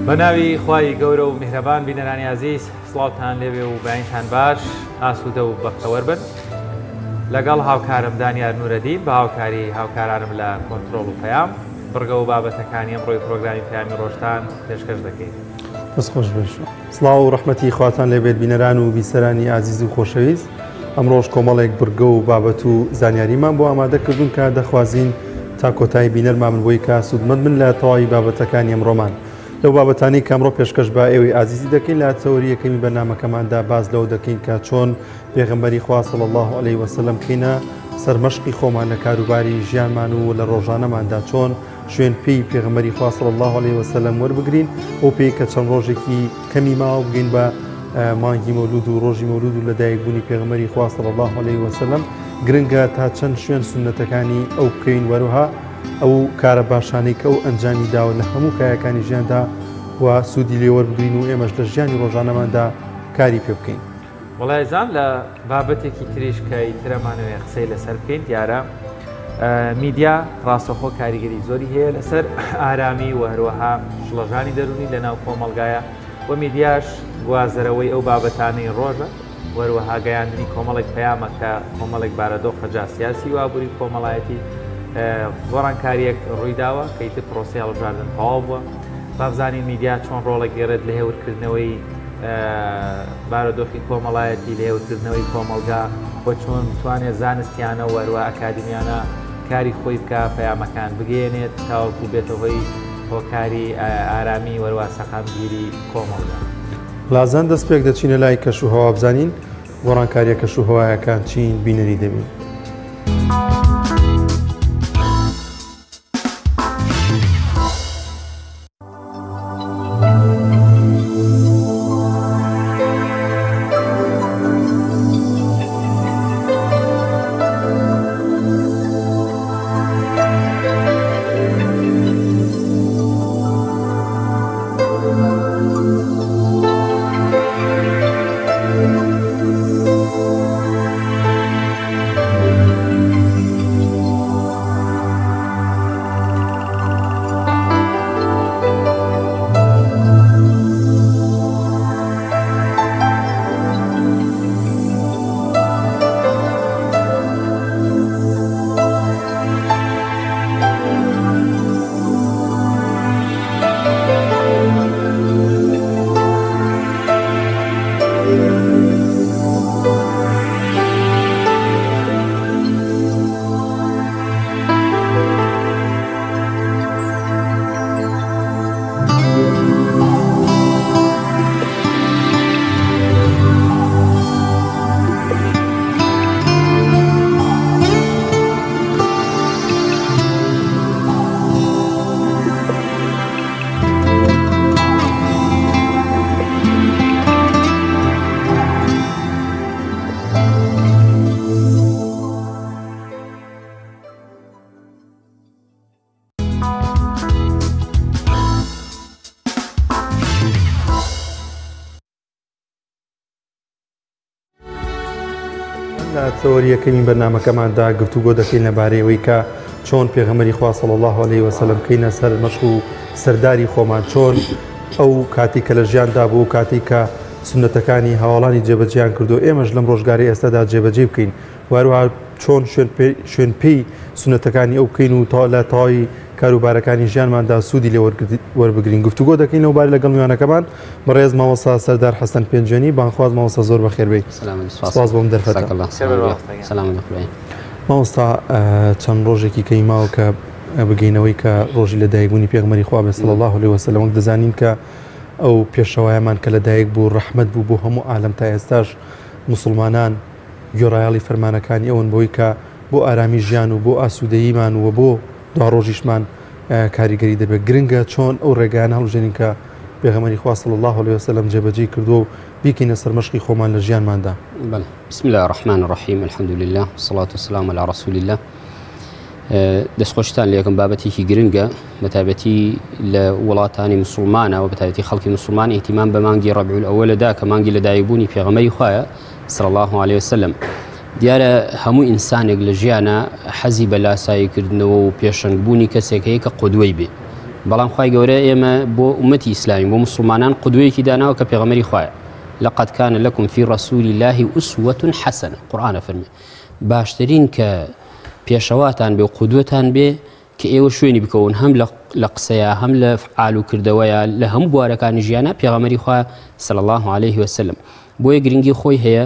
بە ناوی خوای گەورە و میهرەبان. بینەرانی ئازیز، سڵاوتان لێبێ و بەینتان باش، ئاسوودە و بەختەوەر بن. لەگەڵ هاوکارم دانیار نورەدین بە هاوکاری هاوکارانم لە کۆنترۆڵ و پەیام، بڕگە و بابەتەکانی ئەمڕۆی پرۆگرامی پەیامی ڕۆژتان پێشکەش دەکەین. دەست خۆش بێت. سڵاو و ڕەحمەتی خواتان لێبێت بینەران و بیسەرانی ئازیز و خۆشەویست. ئەمڕۆژ کۆمەڵێک بڕگە و بابەت و زانیاریمان بۆ ئامادە کردوون کە دەخوازین تا کۆتایی بینەرمان بن بۆی کە سوودمەند بن لە تەواوی بابەتەکانی ئەمڕۆمان. لەو بابەتانەی کە ئەمڕۆ پێشکەش بە ئێوەی ئازیزی دەکەین، لە تەوەری یەکەمی بەرنامەکەماندا باس لەوە دەکەین کە چۆن پێغەمبەری خوا صلی اللە علیه وسلم بکەینە سەرمەشقی خۆمان لە کاروباری ژیانمان و لە ڕۆژانەماندا، چۆن شوێن پێی پێغەمبەری خوا صلی اللە علیه وسلم وەربگرین ئەو پێی کە چەند ڕۆژێکی کەمی ماوە بگەین بە مانگی مەولود و ڕۆژی مەولود و لەدایکبوونی پێغەمبەری خوا صلی اللە علیه وسلم. گرنگە تا چەند شوێن سوننەتەکانی ئەو بکەوین، وەروها ئەو کارە باشانەی کە ئەو ئەنجامی داوە لە هەموو کایەکانی ژیاندا و سوودی لێ وەربگرین و ئێمەش لە ژیانی ڕۆژانەماندا کاری پێ بکەین. وەڵای زان لە بابەتێکی تریش کە ئیترەمانەوەی قسەی لەسەر بکەین، دیارە میدیا ڕاستەخۆ کاریگەری زۆری هەیە لەسەر ئارامی و هەروەها شڵەژانی دەرونی لەناو کۆمەڵگایە و میدیاش گوازەرەوەی ئەو بابەتانەی ڕۆژە، وەروەها گەیاندنی کۆمەڵێک پەیامە کە کۆمەڵێک بارەدۆخە جا سیاسی و ئابووری کۆمەڵایەتی گۆڕانکاریەک ڕوویداوە کە ئیتر پرۆسەی هەڵبژاردن تەواو بووە. بابزانین میدیا چۆن ڕۆڵە گێڕێت لە هێورکردنەوەی بارودۆخی کۆمەڵایەتی، لە هێورکردنەوەی کۆمەڵگا و چۆن بتوانێت زانستیانە و هەروە ئەکادمیانە کاری خۆی بکە، پەیامەکان بگەیەنێت تاوەکو بێتە هۆی هۆکاری ئارامی وەروە سەقامگیری کۆمەڵگا. لازان دەست پێک دەچینە لای کەش و هەوا بزانین گۆڕانکاریە کەش و هەوایەکان چین، بینەری دەبین. لە تەوەری یەکەمی بەرنامەکەماندا گفتوگۆ دەکەین لەبارەی ئەوەی کە چۆن پێغەمبەری خوا صلی الله علیه وسلم بکەینە سەر مەشق و سەرداری خۆمان، چۆن ئەو کاتی کە لە ژیاندا بوو، کاتی کە سوننەتەکانی هاوڵانی جێبەجێیان کردو ئێمەش لەم ڕۆژگاری ئێستادا جێبەجێ بکەین، وهەروەها چۆن شوێن پێی سوننەتەکانی ئەو بکەین و لە تەواوی کاروبارەکانی ژیانماندا سوودی لێ وەربگرین. گفتوگۆ دەکەین لەو بارە لەگەڵ میوانەکەمان بەڕێز مامۆستا سەردار حەسەن پێنجوێنی. بانخواز مامۆستا، زۆر بەخێربێی، سپاس بۆم دەرفەتە. مامۆستا، چەند ڕۆژێکی کەی ماوە کە بگەینەوەی کە ڕۆژی لەدایکبوونی پێغەمبەری خوا بێ صلی الله علیه وسلم. وەک دەزانین کە ئەو پێشەوایەمان کە لەدایک بوو ڕەحمەت بوو بۆ هەموو عالەم، تا ئێستاش مسلمانان گوێڕایەڵی فەرمانەکانی ئەون بۆی کە بۆ ئارامی ژیان و بۆ ئاسوودەییمان و بۆ دواڕۆژیشمان کاریگەری دەبێت. گرنگە چۆن ئەو ڕێگایانە هەڵبژێرین کە پێغەمبەری خوا صلی الله علیه وسلم جێبەجێی کردووە و بیکەینە سەرمەشقی خۆمان لە ژیانماندا. بەڵێ. بسم الله الرحمن الرحیم، الحمد لله والصلاة والسلام على رسول الله. دەستخۆشتان لێکم، بابەتێکی گرنگە بە تایبەتی لە وڵاتانی مسلمانە و بە تایبەتی خەڵکی مسلمان ئیهتیمام بە مانگی ڕەبیع الئەوەلدا کە مانگی لەدایکبوونی پێغەمبەری خوایە صلی الله علیه وسلم. دیارە هەموو ئینسانێک لە ژیانە حەزی بە لاساییکردنەوە و پێشەنگبوونی کەسێک هەیە کە قودوەی بێ. بەڵام خوای گەورە ئێمە بۆ ئومەتی ئیسلامی بۆ موسڵمانان قودوەیەکی داناوە کە پێغەمبەری خوایە لقد كان لكم في رسول الله أسوة حسنة قورئان ئەفەرمێ باشترین کە پێشەواتان بێ و قودوەتان بێ کە ئێوە شوێنی بکەون هەم لە قسەیە هەم لە فعال و کردەوەیە لە هەموو بوارەکانی ژیانە پێغەمبەری خوا صلی الله عليه وسلم بۆیە گرنگی خۆی هەیە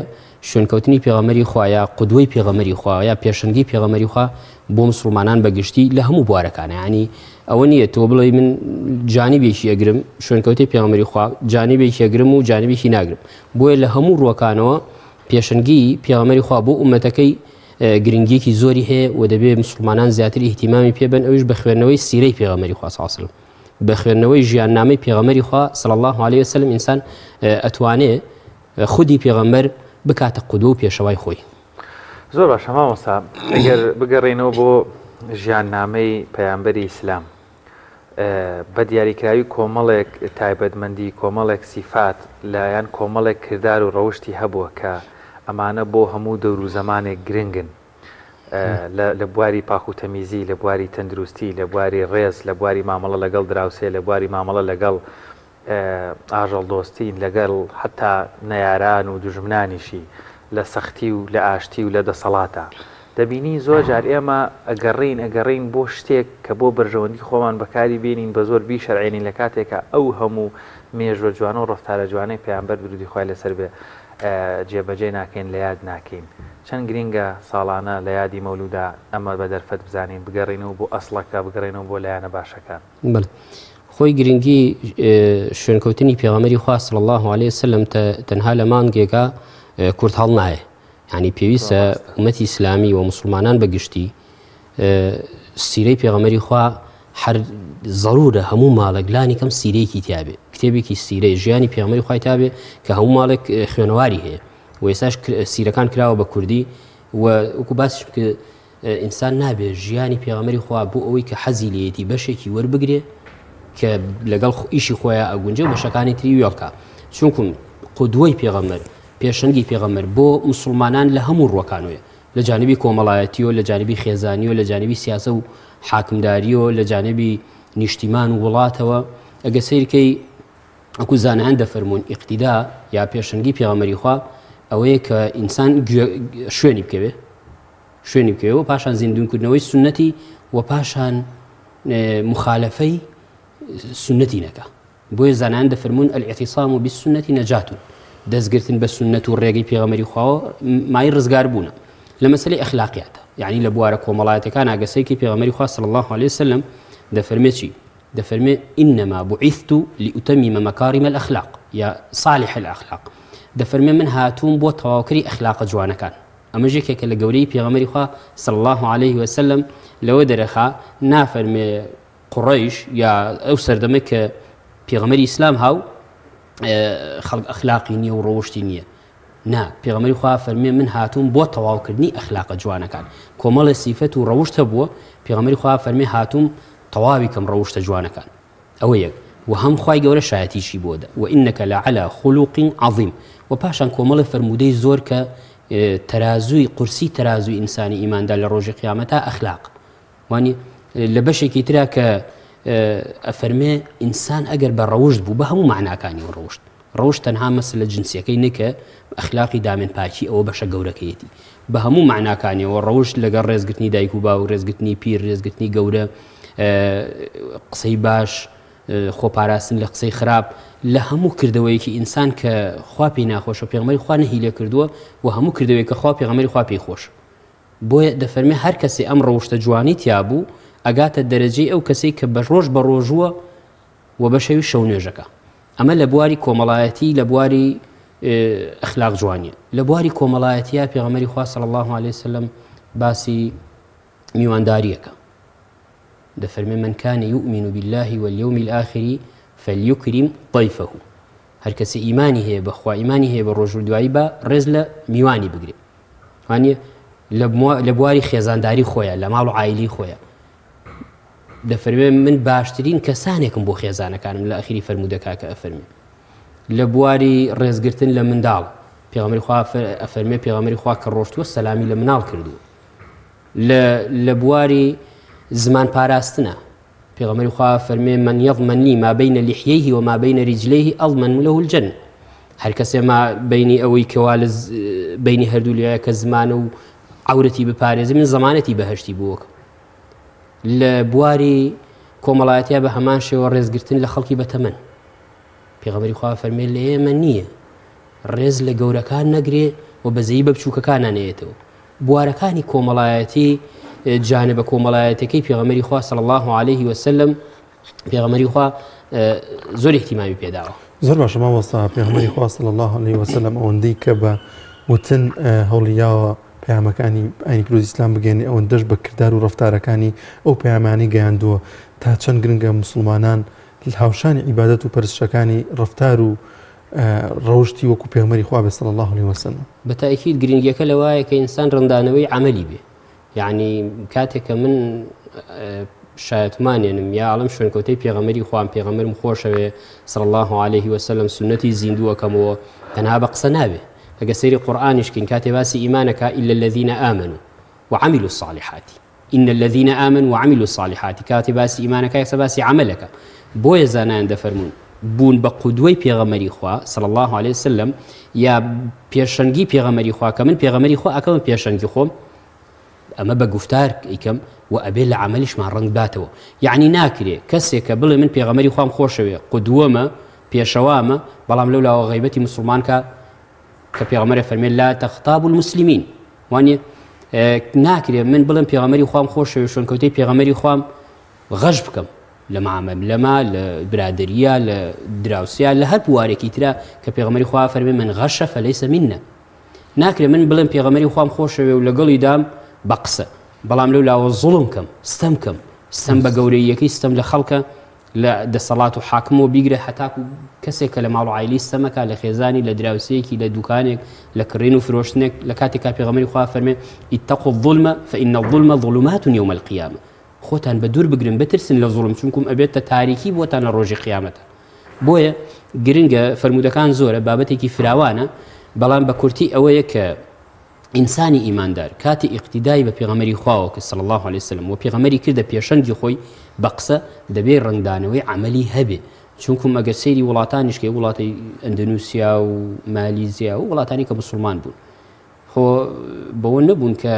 شوێنکەوتنی پێغەمبەری خوا یا قودوەی پێغەمبەری خوا یا پێشەنگی پێغەمبەری خوا بۆ مسوڵمانان بە گشتی لە هەموو بوارەکانە یعنی ئەوە نییە تۆ بڵێ من جانبێکی ئەگرم شوێنکەوتی پێغەمبەری خوا جانبێکی ئەگرم و جانبێکی ناگرم بۆیە لە هەموو ڕووەکانەوە پێشەنگی پێغەمبەری خوا بۆ ئومەتەکەی گرنگیەکی زۆری هەیە و دەبێ مسلمانان زیاتر ئیهتیمامی پێبن ئەویش بە خوێندنەوەی سیرەی پێغەمبەری خوا صلی الله علیه و سلم بە خوێندنەوەی ژیاننامەی پێغەمبەری خوا صلی الله علیه و سلم ئینسان ئەتوانێ خودی پێغەمبەر بکاتە قودوە و پێشەوای خۆی. زۆر باشە مامۆستا ئەگەر بگەڕێینەوە بۆ ژیاننامەی پەیامبەری ئیسلام بە دیاریکراوی کۆمەڵێک تایبەتمەندی کۆمەڵێک سیفات لە یان کۆمەڵێک کردار و ڕەوشتی هەبووە کە ئەمانە بۆ هەموو دەور و زەمانێک گرنگن لە بواری پاک و تەمیزی لە بواری تەندروستی لە بواری ڕێز لە بواری مامەڵە لەگەڵ دراوسێ لە بواری مامەڵە لەگەڵ ئاژەڵدۆستین لەگەڵ حەتا نەیاران و دوژمنانیشی، لە سەختی و لە ئاشتی و لە دەسەڵاتا. دەبینی زۆر جار ئێمە ئەگەڕێین ئەگەڕێین بۆ شتێک کە بۆ بەرژەوەندی خۆمان بەکاری بێنین بە زۆر بیشەرعێنین لە کاتێکا ئەو هەموو مێژوە جوانە و ڕەفتارە جوانەی پەیامبەر درودی خوای لەسەر بێ جێبەجێ ناکەین لە یاد ناکەین. چەند گرینگە ساڵانە لە یادی مەولودا ئەمە بە دەرفەت بزانین بگەڕێینەوە بۆ ئەسڵەکە بگەڕێینەوە بۆ لایەنە باشەکان. بەڵێ خۆی گرنگی شوێنکەوتنی پێغەمبەری خوا صلی الله علیه وسلم تەنها لە مانگێکا کورت هەڵنایە یعنی پێویستە ئومەتی ئیسلامی و مسلمانان بە گشتی سیرەی پێغەمبەری خوا هەر ضرورە هەموو ماڵێک لانی کەم سیرەیەکی تیاابێ کتێبێکی سیرەی ژیانی پێغەمبەری خوای تابێ کە هەموو ماڵێک خوێنەواری هەیە و ئێستاش سیرەکان کراوە بە کوردی و وەکو باسیش کرد ئینسان نابێ ژیانی پێغەمبەری خوا بۆ ئەوەی کە حەزی لێیەتی بەشێکی وەربگرێ کە لەگەڵ ئیشی خۆیان ئەگونجێ و بەشەکانی تری وێڵکا چونکم قودوەی پێغەمبەر پێشەنگی پێغەمبەر بۆ مسلمانان لە هەموو ڕوەکانەوەیە لە جانبی کۆمەڵایەتیەوە لە جانبی خێزانیەوە لە جانبی سیاسە و حاکمداریەوە لە جانبی نیشتیمان و وڵاتەوە ئەگە سیرکەی وەکو زانایان دەفەرموون ئیقتیدا یا پێشەنگی پێغەمبەری خوا ئەوەیە کە ئینسان شوێنی بکەوێ شوێنی بکەوێ و پاشان زیندونکردنەوەی سنەتی و پاشان مخالفەی سنەتی نەکا بۆیە زانایان دەفەرموون الاعتصام بالسنة نجاة دەستگرتن بە سنەت و ڕێگەی پێغەمبەری خواوە مای ڕزگار بوونە لە مەسەلەی ئەخلاقیاتە یعنی لە بوارە کۆمەڵایەتەکان ئاگەسەیەکی پێغەمبەری خوا صلی الله علیه وسلم دەفەرمێ چی دەفەرمێ انما بعثت لاتمم مکارم الاخلاق یا صالح الاخلاق دەفەرمێ من هاتووم بۆ تەواوکەری ئەخلاقە جوانەکان ئەمەش یەکێکە لە گەورەی پێغەمبەری خوا صلی اللە علیه وسلم لەوە دەرەخا نافەرمێ قوڕەیش یا ئەو سەردەمە کە پێغەمبەری ئیسلام هاو خەڵک ئەخلاقی نییە و ڕەوشتی نییە نا پێغەمبەری خوا فەرمێ من هاتووم بۆ تەواوکردنی ئەخلاقە جوانەکان کۆمەڵێ سیفەت و ڕەوشت هەبووە پێغەمبەری خوا فەرمێ هاتووم تەواوی کەم ڕەوشتە جوانەکان ئەوە یەک، وە هەم خوای گەورە شایەتیشی بۆ دا، وانک لعلی خلق عظیم، وە پاشان کۆمەڵێ فەرموودەی زۆر کە تەرازووی قورسی تەرازووی ئینسانی ئیماندا لە ڕۆژی قیامەتا ئەخلاق وانی لە بەشێکی ترا کە ئەفەرمێ ئینسان ئەگەر بە ڕەوشت بوو بە هەموو معناکانی و ڕەوشت ڕەوشت تەنها مەسەلە جنسیەکەی نەکە ئەخلاقی دامێن پاکی ئەوە بەشە گەورەکەیەتی بە هەموو مەعناکانیەوە ڕەوشت لەگەڵ ڕێزگرتنی دایک و باوک ڕێزگرتنی پیر ڕێزگرتنی گەورە قسەی باش خۆپاراستن لە قسەی خراپ لە هەموو کردەوەیەکی ئینسان کە خوا پێی ناخۆشە پێغەمبەری خوا نەهی لێ کردووە و هەموو کردەوەیەک کە خوا پێغەمبەری خوا پێی خۆش بۆیە دەفەرمێ هەر کەسێ ئەم ڕەوشتە جوانی تیا بوو ئەگاتە دەرەجەی ئەو کەسەی کە بە ڕۆژ بە ڕۆژووە و بە شەوی شەو نوێژەکە ئەمە لە بواری کۆمەڵایەتی لە بواری ئەخلاق جوانیە لە بواری کۆمەڵایەتیە پێغەمبەری خوا صلی الله علیه وسلم باسی میوانداریەکە دەفەرمێ من كان يؤمن بالله واليوم الآخر فليكرم ضيفه هەر کەسی ئیمانی هەیە بەخوا ئیمانی هەیە بە ڕۆژ و دوایی بە ڕێز لە میوانی بگرێ وانە لە بواری خێزانداری خۆیان لە ماڵ و عیلی خۆیان دەفەرمێ من باشترین کەسانێکم بۆ خێزانەکانم لە ئەخیری فەرموودەکە کە ئەفەرمێ لە بواری ڕێزگرتن لە منداڵ پێغەمبەری خوا ئەفەرمێ پێغەمبەری خوا کە ڕۆشتووە سەلامی لە مناڵ کردووە لە لە بواری زمان پاراستنە. پێغەمبەری خوا فەرمێ من یضمن لی ما بین لحییه و ما بین رجلیه اضمن له الجنە هەر کەسێ ما بینی ئەوەی کەوا لە بینی هەردوو لایە کە زمانە و عورەتی بپارێزی من زەمانەتی بەهشتی بووەکەم لە بواری کۆمەڵایەتیا بە هەمان شێوە ڕێزگرتن لە خەڵکی بەتەمەن پێغەمبەری خوا فەرمێ لە ئێمە نییە ڕێز لە گەورەکان نەگرێ و بەزەیی بە بچووکەکانە نەیەتەوە بوارەکانی کۆمەڵایەتی جانبە کۆمەڵایەتەکەی پێغەمبەری خوا صلی الله علیه وسلم پێغەمبەری خوا زۆر اهتمامی پێداوە. زۆر باشە مامۆستا پێغەمبەری خوا صلی الله علیه وسلم ئەوەندەی کە بە وتن هەوڵی یاوە پەیامەکانی ئاینی پیرۆزی ئیسلام بگەێنێ ئەوەندەش بە کردار و ڕەفتارەکانی ئەو پەیامانی گەیاندووە تا چەند گرنگە مسلمانان هاوشانی عیبادەت و پەرستشەکانی ڕەفتار و ڕەوشتی وەکو پێغەمبەری خوا بێ صلی اللە علیە وسلم. بە تاکید گرنگیەکە لەوایە کە ئینسان ڕەنگدانەوەی عەمەلی بێ یعنی کاتێک کە من شایەتمانێنم یا ئەڵم شوێنکەوتەی پێغەمبەری خوام پێغەمبەرم خۆشەوێ صلی الله علیه وسلم سوننەتی زیندووەکەمەوە تەنها بە قسە نابێ ئەگە سەیری قورئانیش کەین کاتێ باسی ئیمانەکە إلا الذين آمنوا وعملوا الصالحات ان الذین آمنوا وعملوا الصالحات کاتێ باسی ئیمانەکە یەکسەر باسی عەمەلەکە بۆیە زانایان دەفەرموون بوون بە قودوەی پێغەمەری خوا صلی الله علیه وسلم یا پێشەنگی پێغەمەری خوا کە من پێغەمەری خوا ئەکەم پێشەنگی خۆم ئەمە بە گفتار ئیکەم و ئەبێ لە عملیشمان ڕەنگ باتەوە یعنی ناکرێ کەسێک کە بڵێ من پێغەمەری خوام خۆشەوێ قودوەمە پێشەوامە بەڵام لەو لاوە غیبەتی مسلمان کە کە پێغەمبەر فەرمێ لا تغتابوا المسلمین وانە ناکرێ من بڵێم پێغەمبەری خوام خۆشەوێ شوێنکەوتەی پێغەمبەری خوام غەش بکەم لە معاملەما لە برادریە لە دراوسیا لە هەر بوارێکی ترە کە پێغەمبەری خوا فەرمێ من غەشە فەلەیسە منا ناکرێ من بڵێم پێغەمبەری خوام خۆشەوێ و لەگەڵی دام بە قسە بەڵام لەو لاوە زوڵم کەم ستەم کەم ستەم بە گەورەیەکەی ستەم لە خەڵکە لە دەسەڵات و حاکمەوە بیگرە هەتاکو کەسێک کە لە ماڵ و عایلەی ستەمەکا، لە خێزانی، لە دراوسێیەکی، لە دوکانێک، لە کڕین و فرۆشتنێک، لە کاتێکا پێغەمبەری خوا فەرمێ، اتقوا الظلم فإن الظلم ظلمات یوم القیامە، خۆتان بە دوور بگرن بترسن لە زوڵم چونکوم ئەبێتە تاریکی بۆتان لە ڕۆژی قیامەتا. بۆیە گرنگە، فەرموودەکان زۆرە، بابەتێکی فراوانە، بەڵام بە کورتی ئەوەیە کە ئینسانی ئیماندار کاتێ ئیقتیدای بە پێغەمبەری خواوە کرد صلی اللە علیە وسلم و پێغەمبەری کردە پێشەنگی خۆی بە قسە دەبێ ڕەنگدانەوەی عەمەلی هەبێ چونکوم ئەگەر سەیری وڵاتانیش کەی وڵاتی ئەندەنوسیا و مالیزیا و وڵاتانی کە مسلمان بوون خۆ بەوە نەبوون کە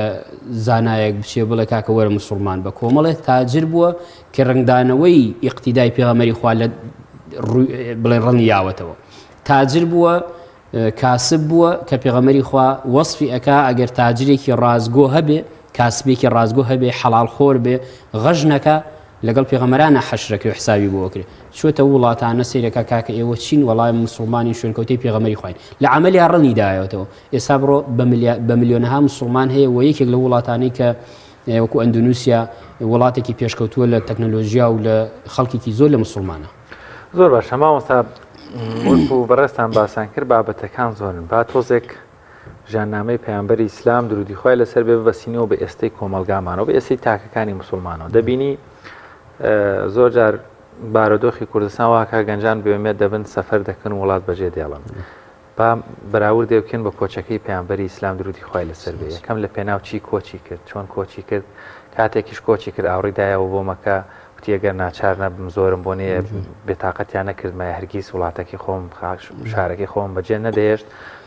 زانایەک بچێ بڵێ کاکە وەرە مسلمان بە کۆمەڵێک تاجر بووە کە ڕەنگدانەوەی ئیقتیدای پێغەمبەری خوا لە بڵێ ڕەنگی یاوەتەوە تاجر بووە کاسب بووە کە پێغەمبەری خوا وەسفی ئەکا ئەگەر تاجرێکی ڕاستگۆ هەبێ کاسبێکی ڕاستگۆ هەبێ حەڵاڵ خۆر بێ غەش نەکا لەگەڵ پێغەمبەرانە حەشرەکەی و حسابی بۆ ئەکرێ چۆتە وڵاتانە سەیرەکە کاکە ئێوە چین وەڵای مسلمانی شوێنکەوتەی پێغەمبەری خواین لە عەمەلیا ڕەنگی دایەتەوە ئێستا بڕۆ بە ملیۆنەها مسلمان هەیە و یەکێک لە وڵاتانەی کە وەکو ئەندونوسیا وڵاتێکی پێشکەوتووە لە تەکنەلۆژیا و لە خەڵکێکی زۆر لە مسلمانە. زۆر باشە مامۆستا وەکو بەڕێزتان باسان کرد بابەتەکان زۆرن با تۆزێک ژیاننامەی پەیامبەری ئیسلام درودی خوای لەسەر بێ ببەسینەوە بە ئێستەی کۆمەڵگامانەوە بە ئێستەی تاکەکانی مسلمانەوە دەبینی زۆر جار بارودۆخی کوردستان واکە گەنجان بێمێت دەبن سەفەر دەکەن وڵات بەجێ دێڵن با بەراوردێ بکەین بە کۆچەکەی پەیامبەری ئیسلام درودی خوای لەسەر بێ یەکەم لە پێناو چی کۆچی کرد چۆن کۆچی کرد کاتێکیش کۆچی کرد ئاوڕی دایەوە بۆ مەکە وتی ئەگەر ناچار نەبم زۆرم بۆ نییە بێتاقەتیان نەکردمایە هەرگیز وڵاتەکەی خۆم شارەکەی خۆم بەجێ نەدەهێشت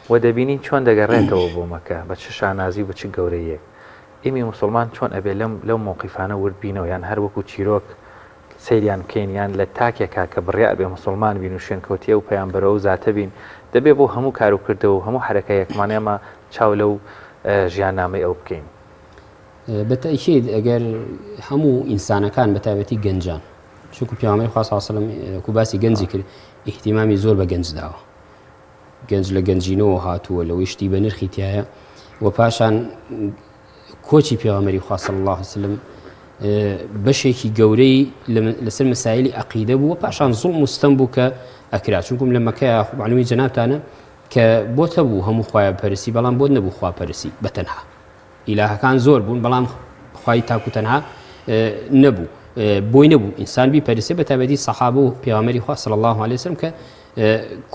و دەبینین چۆن دەگەڕێتەوە بۆ مەکە بە چ شانازی و بە چ گەورەیەک ئێمەی موسڵمان چۆن ئەبێ لەم لەو مەوقیفانە ورد بینەوە یان هەر وەکو چیرۆک سەیریان بکەین یان لە تاکێکا کە بڕیار بێ موسڵمان بین و شوێنکەوتی ئەو پەیامبەرە و زاتە بین دەبێ بۆ هەموو کار و کردەوە و هەموو حەرەکەیەکمان ئێمە چاو لەو ژیاننامەی ئەو بکەین. بە تەئکید ئەگەر هەموو ئینسانەکان بە تایبەتی گەنجان چونکو پێغەمبەری خوا صلی الله علیه و سلم کو باسی گەنجی کرد ئیهتیمامی زۆر بە گەنج داوە گەنج لە گەنجینەوە هاتووە لەوەی شتی بە نرخی تایە و پاشان کۆچی پێغەمبەری خوا صلی الله علیه وسلم بەشێکی گەورەی لەسەر مەسایلی عقیدە بووە پاشان زوڵم و ستەم بوو کە ئەکرا چونکم لە مەکەیا معلومی جەنابتانە کە بۆت هەبوو هەموو خوایە پەرسی بەڵام بۆت نەبوو خوا پەرسی بە تەنها ئیلاهەکان زۆر بوون بەڵام خوای تاک و تەنها نەبوو بۆی نەبوو ئینسان بیپەرسێ بە تایبەتی سەحابە و پێغەمبەری خوا صلی الله علیه وسلم کە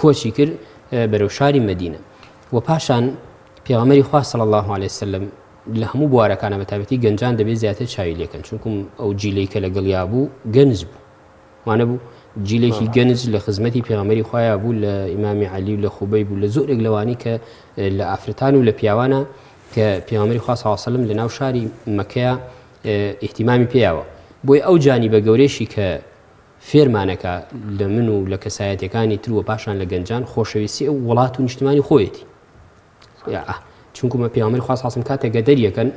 کۆچی کرد بەرەو شاری مەدینە و پاشان پێغەمبەری خوا صلی الله علیه وسلم لە هەموو بوارەکانە بە تایبەتی گەنجان دەبێت زیاتر چاوی لێکەن چونکم ئەو جیلەی کە لەگەڵیا بوو گەنج بوو وانە بوو جیلێکی گەنج لە خزمەتی پێغەمبەری خوایە بوو لە ئیمامی عەلی و لە خوبەیب و لە زۆرێک لەوانی کە لە ئافرەتان و لە پیاوانە کە پێغەمبەری خوا صلی الله علیه و سلم لە ناو شاری مەکەیە ئیهتیمامی پێیاوە بۆیە ئەو جانی بە گەورەیشی کە فێرمانەکە لە من و لە کەسایەتەکانی تر و پاشان لە گەنجان خۆشەویستی ئەو وڵات و نیشتمانی خۆیەتی چونکومە پێغەمبەری خوا صلی الله علیه و سلم کاتێک گەدەریەکەن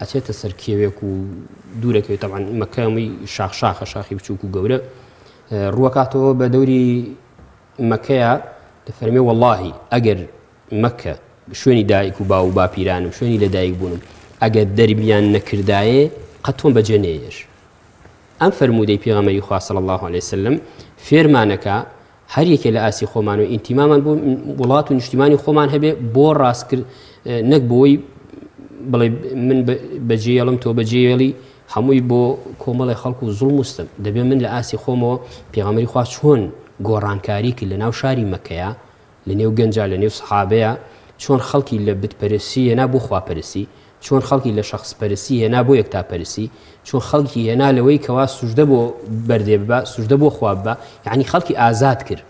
ئەچێتە سەر کێوێک و دوورەکەوێت تەبعەن مەکە هەمووی شاخ شاخە شاخی بچووک و گەورە ڕووەکاتەوە بە دەوری مەکەیە دەفەرمێ وەڵاهی ئەگەر مەکە شوێنی دایک و باو و باپیرانم شوێنی لە دایک بوونم ئەگەر دەربیان نەکردایێ قەت تۆم بەجێ نێیەش ئەم فەرموودەی پێغەمبەری خوا صلی الله علیه وسلم فێرمانەکە هەر یەکێ لە ئاستی خۆمان و ئینتیمامان بۆ وڵات و نیشتیمانی خۆمان هەبێ بۆ ڕاستکرد نەک بۆی بڵێ من بەجێڵم تۆ بەجێڵی هەمووی بۆ کۆمەڵی خەڵکو و زوڵم وستم دەبێ من لە ئاستی خۆمەوە پێغەمبەری خوا چۆن گۆڕانکاری کرد لە ناو شاری مەکەیە لە نێو گەنجا لە نێو سەحابەیە چۆن خەڵکی لە بت پەرستی هێنا بۆ خوا پەرستی چۆن خەڵکی لە شەخس پەرستی هێنا بۆ یەکتا پەرستی چۆن خەڵکی هێنا لەوەی کەوا سوژدە بۆ بەردێ ببا سوژدە بۆ خوا ببا یعنی خەڵکی ئازاد کرد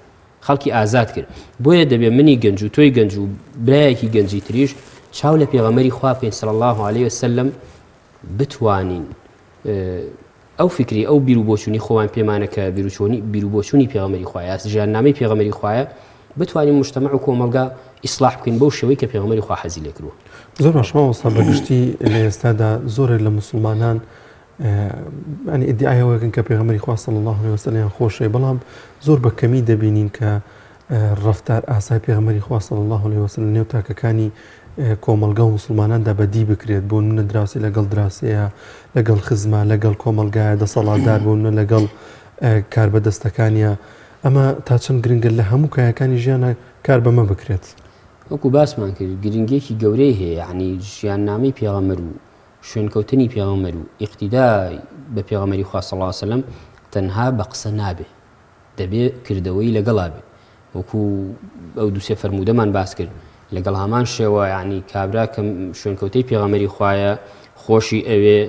خەڵکی ئازاد کرد بۆیە دەبێ منی گەنج و تۆی گەنج و برایەکی گەنجی تریش چاو لە پێغەمبەری خوا بکەین صلی الله علیه وسلم بتوانین ئەو فیکری ئەو بیر و بۆچوونی خۆمان پێمانە کە بیروچۆنی بیر و بۆچوونی پێغەمبەری خوایە ژیاننامەی پێغەمبەری خوایە بتوانین مجتەمەع و کۆمەڵگا ئیسلاح بکەین بەو شێوەی کە پێغەمبەری خوا حەزی لێ کردووە. زۆر باش مامۆستا بەگشتی لە ئێستادا زۆرێک لە موسڵمانان ینی ئیدعای ئەوەکەن کە پێغەمبەری خوا صلی الله علیه وسلم خۆشەوێ بەڵام زۆر بە کەمی دەبینین کە ڕەفتار ئاسای پێغەمبەری خوا صلی اللە علیە وسلم لەنێو تاکەکانی کۆمەڵگا و موسڵماناندا بەدی بکرێت بۆ نمونە دراوسێ لەگەڵ دراوسێیە لەگەڵ خزمە لەگەڵ کۆمەڵگایە دەسەڵاتدار بۆ نمونە لەگەڵ کاربەدەستەکانیە ئەمە تا چەند گرنگە لە هەموو کایەکانی ژیانە کار بەمە بکرێت؟ وەکو باسمان کرد گرنگیەکی گەورەی هەیە یعنی ژیاننامەی پێغەمبەر و شوێنکەوتنی پێغەمبەر و ئیقتیدای بە پێغەمبەری خوا صلی اللە علیه وسلم تەنها بە قسە نابێ دەبێ کردەوەی لەگەڵا بێ وەکو ئەو دوسێ فەرموودەمان باس کرد لەگەڵ هەمان شێوە یعنی کابرا کە شوێنکەوتەی پێغەمەری خوایە خۆشی ئەوێ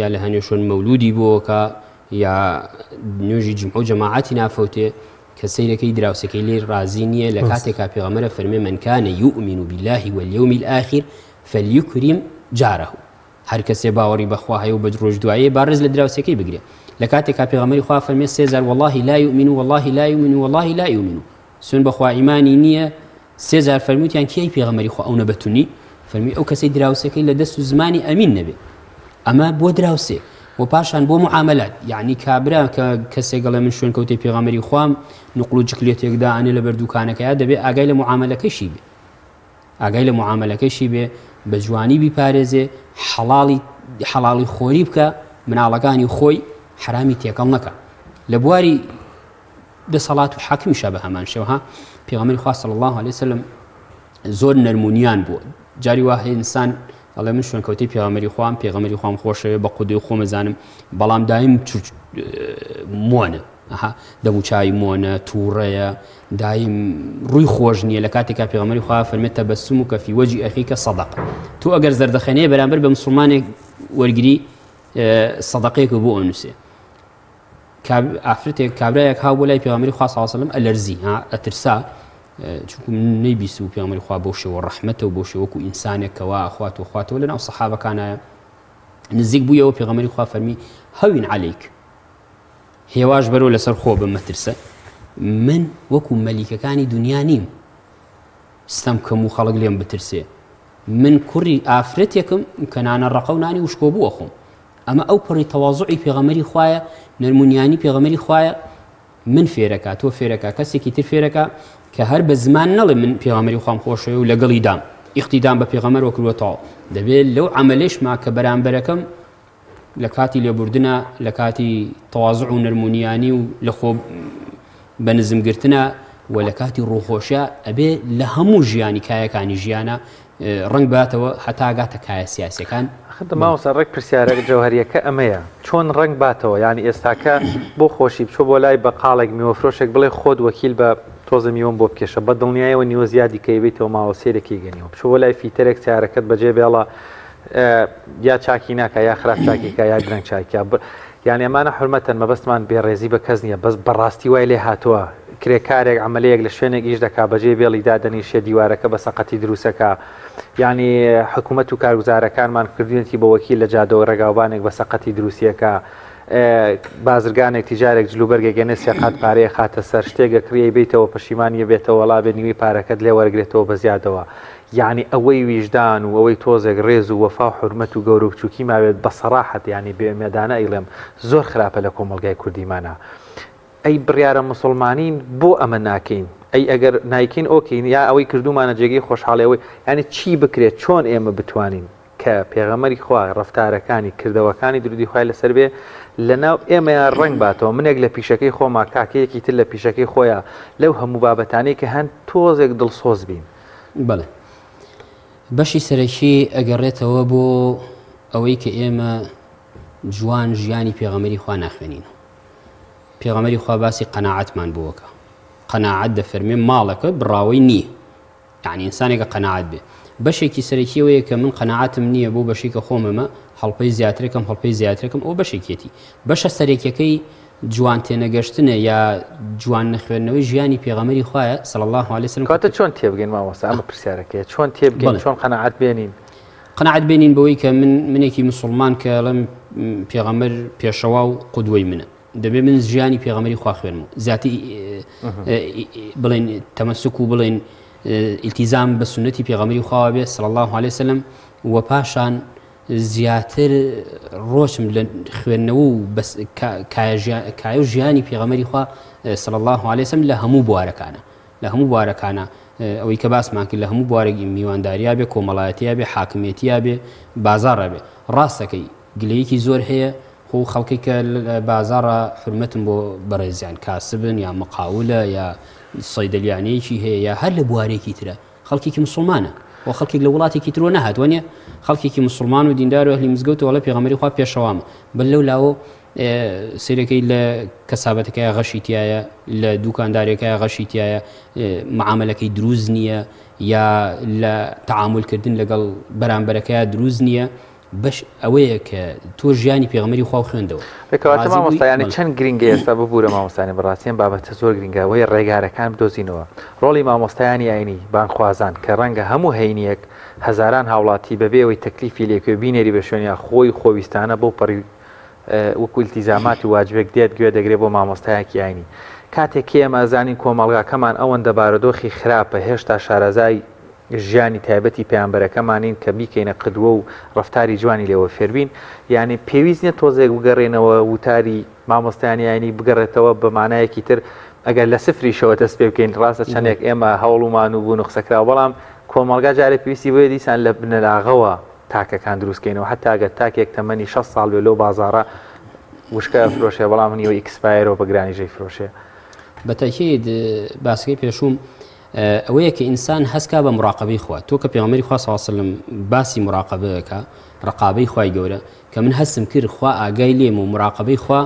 یا لە هەنێ شوێن مەولودی بۆکە یا نوێژی جمعە و جەماعەتی نافەوتێ کە سەیرەکەی دراوسەکەی لێ ڕازی نییە لە کاتێکا پێغەمەرە فەرمێ من کان یؤمن بالله واليوم الآخر فليكرم جاره هەر کەسێ باوەڕی بە خوا هەیە و بە ڕۆژ دواییە با ڕێز لە دراوسێکەی بگرێ. لە کاتێکا پێغەمبەری خوا فەرمێ سێ جار واللە لا یومن واللە لا یومن واللە لا یومن سوێن بە خوا ئیمانی نییە سێ جار فەرمووتیان کێی پێغەمبەری خوا ئەو نە بە تونی فەرمی ئەو کەسەی دراوسێکەی لە دەست و زمانی ئەمین نەبێ ئەمە بۆ دراوسێ و پاشان بۆ معاملات یعنی کابرا کە کەسێک گەڵێ من شوێن کەوتەی پێغەمبەری خوام نقل و جکلێتێکدا ئەنێ لە بەر دوکانەکەیا دەبێ ئاگای لە معاملەکەشی بێ ئاگای لە معامەلەکەشی بێ بە جوانی بیپارێزێ حەڵاڵی حەڵاڵی خۆری بکە مناڵەکانی خۆی حرامی تێکەڵ نەکە لە بواری دەسەڵات و حاکمیشە بە هەمان شێوە ها پێغەمبەری خوا صلی الله علیه وسلم زۆر نەرمونیان بووە جاری وا هەیە ئینسان ئەڵێ من شوێنکەوتەی پێغەمبەری خوام پێغەمبەری خوام خۆشەوێ بە قودوی خۆمەزانم بەڵام دایم مۆنە ئەها دەموچاوی مۆنە تووڕەیە دایم ڕووی خۆش نییە لە کاتێکا پێغەمبەری خوا فەرمێت تەبەسومک فی وجه ئەخیکە سەدەقە تۆ ئەگەر زەردەخەنەیە بەرامبەر بە مسلمانێک وەرگری سەدەقەیەک بۆ ئەنووسێ ئافرەتێک کابرایەک هاو بۆ لای پێغەمبەری خوا صلی الله علیه و سلم ئەلەرزی ها ئەترسا چونکو نەیبیست و پێغەمبەری خوا بەو شێوە ڕەحمەتە و بەو شێوە وەکو ئینسانێک کەوا ئەخوات و خواتەوە لەناو سەحابەکانایە نزیک بوویەوە پێغەمبەری خوا فەرمی هەوین عەلەیک هێواش بەرەوە لەسەر خۆ بە مەترسە من وەکو مەلیکەکانی دنیا نیم ستەم کەم و خەڵک لێم بترسێ من کوڕی ئافرەتێکم کە نانە ڕەقە و نانی وشکۆ بووە خۆم ئەمە ئەو پەڕی تەوازعی پێغەمەری خوایە نەرمونیانی پێغەمەری خوایە من فێرەکە تۆ فێرەکە کەسێکی تر فێرەکە کە هەر بە زمان نەڵێ من پێغەمەری خوام خۆشەوێ و لەگەڵی دام ئیقتیدام بە پێغەمەرەوە کردووە تەواو دەبێت لەو عەمەلێشما کە بەرامبەرەکەم لە کاتی لێبوردنە، لە کاتی تەوازع و نەرمونیانی و لە خۆ بە نزم گرتنە و لە کاتی ڕووخۆشە ئەبێ لە هەموو ژیانی کایەکانی ژیانە ڕنگ باتەوە هەتا گاتە کایە سیاسەکان. ئەخر مامۆستا ڕێک پرسیارە جەوهەریەکە ئەمەیە چۆن ڕەنگ باتەوە یانی ئێستاکە بۆ خۆشی بچۆ بۆ لای بەقاڵێک میوەفرۆشێک بڵێ خۆت وەکیل بە تۆزە میوەم بۆ بکێشە بە دڵنیایەوە نیوە زیادی کەی بیتەوە ماوە سێرەکی گەنیوە بچۆ بۆ لای فیتەرێک سیارەکەت بەجێ بێڵە یا چاکی ناکە یا خراپ چاکیکە یا درەنگ چاکە یان ئەمانە حرمەتەن مەبەستمان بێڕێزی بە کەس نییە بەس بەڕاستی وای لێ هاتووە کرێکارێک عملەیەک لە شوێنێک ئیش دەکا بەجێ بێڵی دادەنیشێ دیوارەکە بە سەقەتی دروستەکە یعنی حکوومەت و کارگوزارەکانمان کردوێتی بە وەکیل لە جادەوە ڕێگاوبانێک بە سەقەتی دروستیەکە بازرگانێک تیجارێک جلوبەرگێک گەنێ سێ قات پارەی ئەخاتە سەر شتێک ئەکڕی ئەیبەیتەوە پەشیمان یەبێتەوە وەڵا بێ نیوەی پارەکەت لێ وەرگرێتەوە بە زیادەوە یانی ئەوەی ویژدان و ئەوەی تۆزێک ڕێز و وەفا و حورمەت و گەورە و بچوکی ماوێت بە سەڕاحەت یانی بێ ئومێدانە ئەیڵێم زۆر خراپە لە کۆمەڵگای کوردیمانا ئەی بڕیارە موسڵمانین بۆ ئەمە ناکەین ئەی ئەگەر نایکەین ئۆکەین یا ئەوەی کردومانە جێگەی خۆشحاڵی ئەوەی یانی چی بکرێت چۆن ئێمە بتوانین کە پێغەمبەری خوا ڕەفتارەکانی، کردەوەکانی درودی خوای لەسەر بێ لەناو ئێمەیا ڕەنگ باتەوە، منێک لە پیشەکەی خۆما، کاکەیەکی تر لە پیشەکەی خۆیا، لەو هەموو بابەتانەی کە هەن تۆزێک دڵسۆز بین. بەڵێ. بەشی سەرەکی ئەگەڕێتەوە بۆ ئەوەی کە ئێمە جوان ژیانی پێغەمبەری خوا ناخوێنینەوە. پێغەمبەری خوا باسی قەناعەتمان بۆ ئەکا. قەناعەت دەفەرموێ ماڵەکە بڕاوەی نییە. یەعنی ئینسانێکە قەناعەت بێ. بەشێکی سەرەکی ئەوەیە کە من قەناعەتم نییە بۆ بەشی کە خۆم هەمە، هەڵپەی زیاترەکەم، هەڵپەی زیاترەکەم، ئەوە بەشێکیەتی. بەشە سەرەکیەکەی جوان تێنەگەشتنە یا جوان نەخوێندنەوەی ژیانی پێغەمبەری خوایە صلی اللە علیە وسلم. کەواتە چۆن تێبگەین مامۆستا ئەمە پرسیارەکەیە چۆن تێبگەین چۆن قەناعەت بێنین؟ قەناعەت بێنین بەوەی کە من منێکی مسوڵمان کە ئەڵێم پێغەمبەر پێشەوا و قودوەی منە. دەبێ من ژیانی پێغەمبەری خوا خوێنم و زیاتر بڵێن تەمەسک و بڵێن ئیلتیزام بە سوننەتی پێغەمبەری خواوە بێ صلی الله علیه وسلم و پاشان زیاتر ڕۆچم لە خوێندنەوە و بەس کایە و ژیانی پێغەمبەری خوا صلی الله علیه وسلم لە هەموو بوارەکانە لە هەموو بوارەکانە ئەوەی کە باسمان کرد لە هەموو بوارێکی میوانداریا بێ کۆمەڵایەتیا بێ حاکمیەتیا بێ بازاڕە بێ ڕاستەکەی گلەیەکی زۆر هەیە خۆ خەڵکی کە لە بازاڕا حورمەتم بۆ بەڕێزیان کاسبن یا مقاولە یا سەیدەلیانەیەکی هەیە یا هەر لە بوارێکی ترە خەڵکێکی مسلمانە و خەڵکێک لە وڵاتێکی ترۆ نەهاتوە نیە خەڵکێکی مسلمان و دیندار و ئەهلی مزگەوت وڵە پێغەمبەری خوا پێشەوامە بەل لەو لاوە سیرەکەی لە کەسابەتەکەی غەشی تایە لە دوکاندارێکە غەشی تایە معاملەکەی دروست نییە یا لە تعاملکردن لەگەڵ بەرامبەرەکەی دروست نییە بەش ئەوەیە کە تۆ ژیانی پێغەمبەری خوا و خوێندەوە. کەواتە مامۆستا یانی چەند گرینگە ئێستا ببورە مامۆستانی بەڕاستی ئەم بابەتە زۆر گرینگە ئەوەی ڕێگارەکان بدۆزینەوە ڕۆڵی مامۆستایانی ئاینی بانگخوازان کە ڕەنگە هەموو هەینیەک هەزاران هاوڵاتی بەبێ ئەوەی تەکلیفی لێکوێ بینێری بە شوێنیا خۆی خۆویستانە بەو پەڕی وەکو ئیلتیزامات و واجبێک دێت گوێ دەگرێ بۆ مامۆستایەکی ئاینی کاتێک کە ئێمە ئەزانین کۆمەڵگاکەمان ئەوەندە بارودۆخی خراپە هێشتا شارەزای ژیانی تایبەتی پەیامبەرەکەمانین کە بیکەینە قدوە و ڕەفتاری جوانی لێوە فێربین یانی پێویست نیە تۆزێک بگەڕێنەوە وتاری مامۆستایانی ئاینی بگەڕێتەوە بە مانایەکی تر ئەگەر لە سفریشەوە دەست پێ بکەین ڕاستە چەندێک ئێمە هەوڵ و مانوو بوون و قسەکراوە بەڵام کۆمەڵگا جارێ پێویستی بۆیە دیسان لە بنەلاغەوە تاکەکان دروستکەینەوە حتا ئەگەر تاکێک تەمەنی 60 ساڵ بێ لەو بازاڕە وشکە فرۆشێ بەڵام نیوە expire ەوە بە گرانی ژەی فرۆشێ. بە تەکید باسەکەی پێشووم ئەوەیە کە ئینسان هەست کا بە مراقەبەی خوا تۆ کە پێغەمبەری خوا صلی اللە علیه وسلم باسی مراقەبە ئەکا ڕقابەی خوای گەورە کە من هەستم کرد خوا ئاگای لێم و مراقەبەی خوا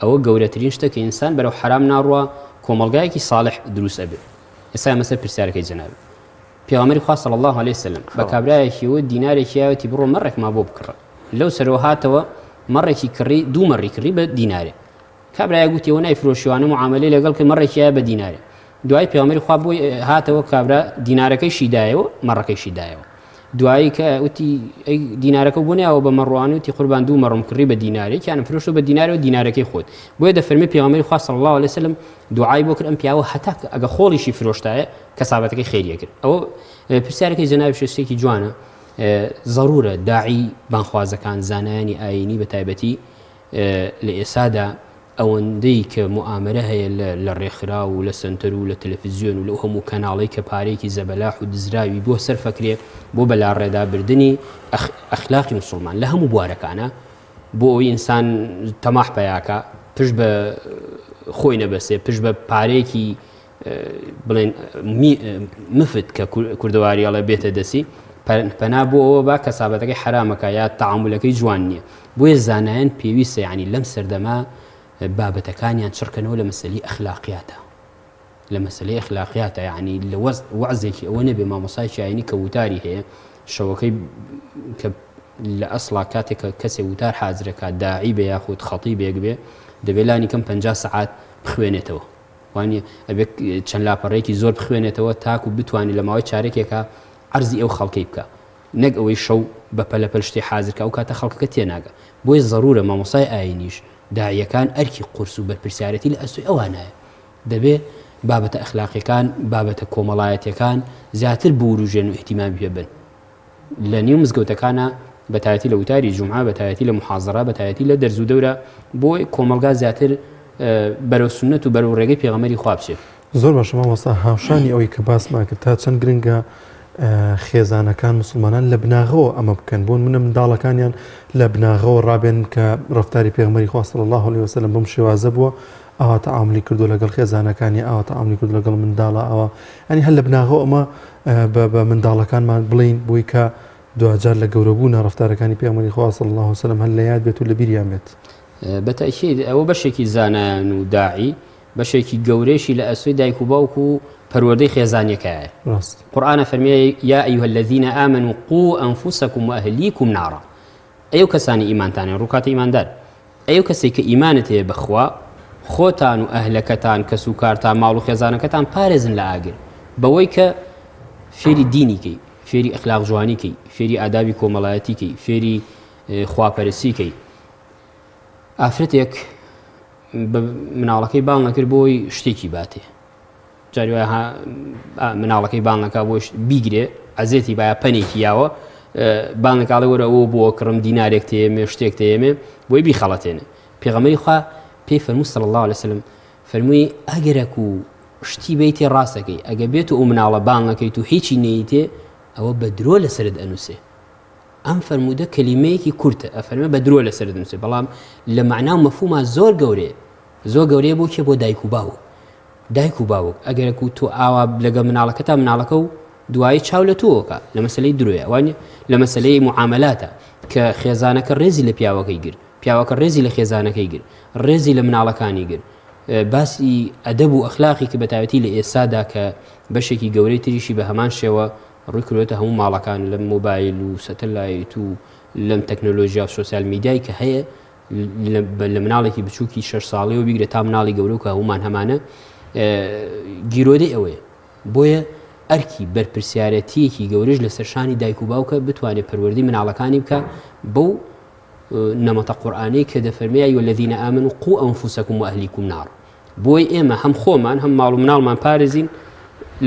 ئەوە گەورەترین شتە کە ئینسان بەرەو حەرام ناڕوا کۆمەڵگایەکی صالح دروست ئەبێ ئێستا ئەمە سەر پرسیارەکەی جەنابی پێغەمبەری خوا صلی اللە علیه وسلم بە کابرایەکی وت دینارێکی یاوەتی بڕۆ مەڕێکما بۆ بکڕە لەو سەرەوە هاتەوە مەڕێکی کڕی دوو مەڕی کڕی بە دینارێ کابرایەک وتی ئەوە نایفرۆشی وانە معامەلەی لەگەڵ کرد مەڕێکی یایە بە دینارێ دوایی پێغەمبەری خوا بۆی هاتەوە کابرا دینارەکەیشی دایەوە مەڕەکەیشی دایەوە دوایی کە وتی ئەی دینارەکە بۆ ناوە بە مەڕوان وتی قوربان دوو مەڕم کڕی بە دینارێک یانم فرۆشتەوە بە دینارەوە دینارەکەی خۆت بۆیە دەفەرمێ پێغەمبەری خوا صلی الله علیه وسلم دوعای بۆ کرد ئەم پیاوە هەتا ئەگە خۆڵیشی فرۆشتایە کەسابەتەکەی خێریە کرد ئەوە پرسیارەکەی جەنابی شتێکی جوانە ضرورە داعی بانخوازەکان زانایانی ئایینی بە تایبەتی لە ئێسادا ئەوەندەی کە موئامەرە هەیە لە لە ڕێکخراو و لە سەنتەر و لە تەلەفزیۆن و لەو هەموو کەناڵەی کە پارەیەکی زەبەلاح و دزراوی بۆ سەرف ئەکرێ بۆ بەلاڕێدا بردنی ئەخ ئەخلاقی موسوڵمان لە هەموو بوارەکانا بۆ ئەوەی ئینسان تەماح پەیاکا پشت بە خۆی نەبەسێ پشت بە پارەیەکی بڵێن مفت کە کوردەواری ئەڵێ بێتە دەسی پەنا بۆ ئەوە با کەسابەتەکەی حرامەکە یا تعاملەکەی جوان نییە بۆیە زانایان پێویستە یعنی لەم سەردەما بابەتەکانیان چڕکەنەوە لە مەسەلی ئەخلاقیاتە. لە مەسەلەی ئەخلاقیاتە یەعنی لە وەعزێکی ئەوە نەبێ مامۆستایەکی ئاینی کە وتاری هەیە شەوەکەی کە لە ئەسڵا کاتێک کە کەسێک وتار حازرەکە داعی بێ یاخود خەتیبێک بێ دەبێ لانی کەم 50 سەعات بخوێنێتەوە وانە ئەبێ چەند لاپەڕێکی زۆر بخوێنێتەوە تاکو بتوانێت لە ماوەی چارەکێکا عەرزی ئەو خەڵکەی بکە نەک ئەوەی شەو بە پەلە پەل شتێ حازر کە ئەو کاتە خەڵکەکە تێناگا بۆیە زەرورە مامۆستای ئاینیش داعیەکان ئەرکی قورس و بەرپرسیارێتی لە ئەستۆی ئەوانایە دەبێ بابەتە ئەخلاقیەکان بابەتە کۆمەڵایەتیەکان زیاتر بوروژێن و ئیهتیمامی پێ بن لە نیو مزگەوتەکانا بە تایەتی لە وتاری جومعە بە تایەتی لە محازەرە بە تایەتی لە دەرز و دەورە بۆی کۆمەڵگا زیاتر بەرەو سوننەت و بەرەو ڕێگەی پێغەمبەری خوا بچێت. زۆر باشە مامۆستا هاوشانی ئەوەی کە باسمان کرد تا چەند گرنگە خێزانەکان مسلمانان لە بناغەوە ئەمە بکەن بۆن منە منداڵەکانیان لە بناغەوە ڕابێن کە ڕفتاری پێغمەری خوا صلی الله علیه وسلم بەم شێوازە بووە ئاوا تەعاملی کردو لەگەڵ خێزانەکانی ئاوا تەعاملی کردو لەگەڵ منداڵە ئەوە ئەنی هەر لە بناغەوە ئەمە بە منداڵەکانمان بڵین بۆی کە دواجار لە گەورەبوونە ڕفتارەکانی پێغمەری خوا صلی الله علیه وسلم هەر لە یاد بێت و لە بیریان بێت. بە تەئکید ئەوە بەشێکی زانایان و داعی بەشێکی گەورەیشی لە ئەستۆی دایک و باوک و پەروەردەی خێزانیەکایە. ڕاست. قورئان ئەفەرمێ یا ایها الذین آمنوا قوا انفسکم واهلیکم نارا ئەی ئەو کەسانەی ئیمانتان هەیە ڕووکاتە ئیماندار ئەی ئەو کەسەی کە ئیمانت هەیە بە خوا خۆتان و ئەهلەکەتان کەس و کارتان ماڵ و خێزانەکەتان پارێزن لە ئاگر بەوەی کە فێری دینی کەی فێری ئەخلاق جوانی کەی فێری ئادابی کۆمەڵایەتی کەی فێری خواپەرسی کەی ئافرەتێک بە مناڵەکەی بانگ ئەکرد بۆی شتێکی باتێ جاری وایە مناڵەکەی بانگ ئەکا بۆ بیگرێ ئەزێتی باە پەنێکی یاوە بانگەکاڵێ وەرە ئەوە بۆ کڕم دینارێک تێمێ شتێک تێمێ بۆی بیخەڵەتێنێ پێغەمبەری خوا پێی فەرموو صلی الله علیه وسلم فەرمووی ئەگەرەک و شتی بیتێ ڕاستەکەی ئەگە بێت و ئەو مناڵە بانگەکەیت و هیچی نەیتێ ئەوە بە درۆ لەسرت ئەنووسێ ئەم فەرموودە کەلیمەیەکی کورتە ئەفەرمێ بە درۆ لەسەرت نووسێ بەڵام لە مەعنا و مەفهوما زۆر گەورەیە زۆر گەورەیە بۆ کێ بۆ دایک و باوک دایک و باوک ئەگەرەک و تۆ ئاوا لەگەڵ مناڵەکەتا مناڵەکە و دوایی چاو لە تۆوەکە لە مەسلەی درۆیە وانە لە مەسلەی معاملاتە کە خێزانەکە ڕێزی لە پیاوەکەی گرت پیاوەکە ڕێزی لە خێزانەکەی گرت ڕێزی لە مناڵەکانی گرت باسی ئەدەب و ئەخلاقی کە بەتایبەتی لە ئێستادا کە بەشێکی گەورەی تریشی بە هەمان شێوە ڕووی کردوێتە هەموو ماڵەکان لەم مۆبایل و سەتەلایت و لەم تەکنۆلۆژیا و سۆسیال میدیای کە هەیە لە مناڵێکی بچووکی شەش ساڵیەوە بیگرە تا مناڵی گەورە و کە هەمومان هەمانە گیرۆدەی ئەوەیە بۆیە ئەرکی بەرپرسیارەتیەکی گەورەش لەسەر شانی دایک و باوکە بتوانێت پەروەردەی مناڵەکانی بکە بەو نەمەتە قورئانەی کە دەفەرمێ یا الذین آمنوا قوا انفسکم واهلیکم نارا بۆی ئێمە هەم خۆمان هەم ماڵ و مناڵمان پارێزین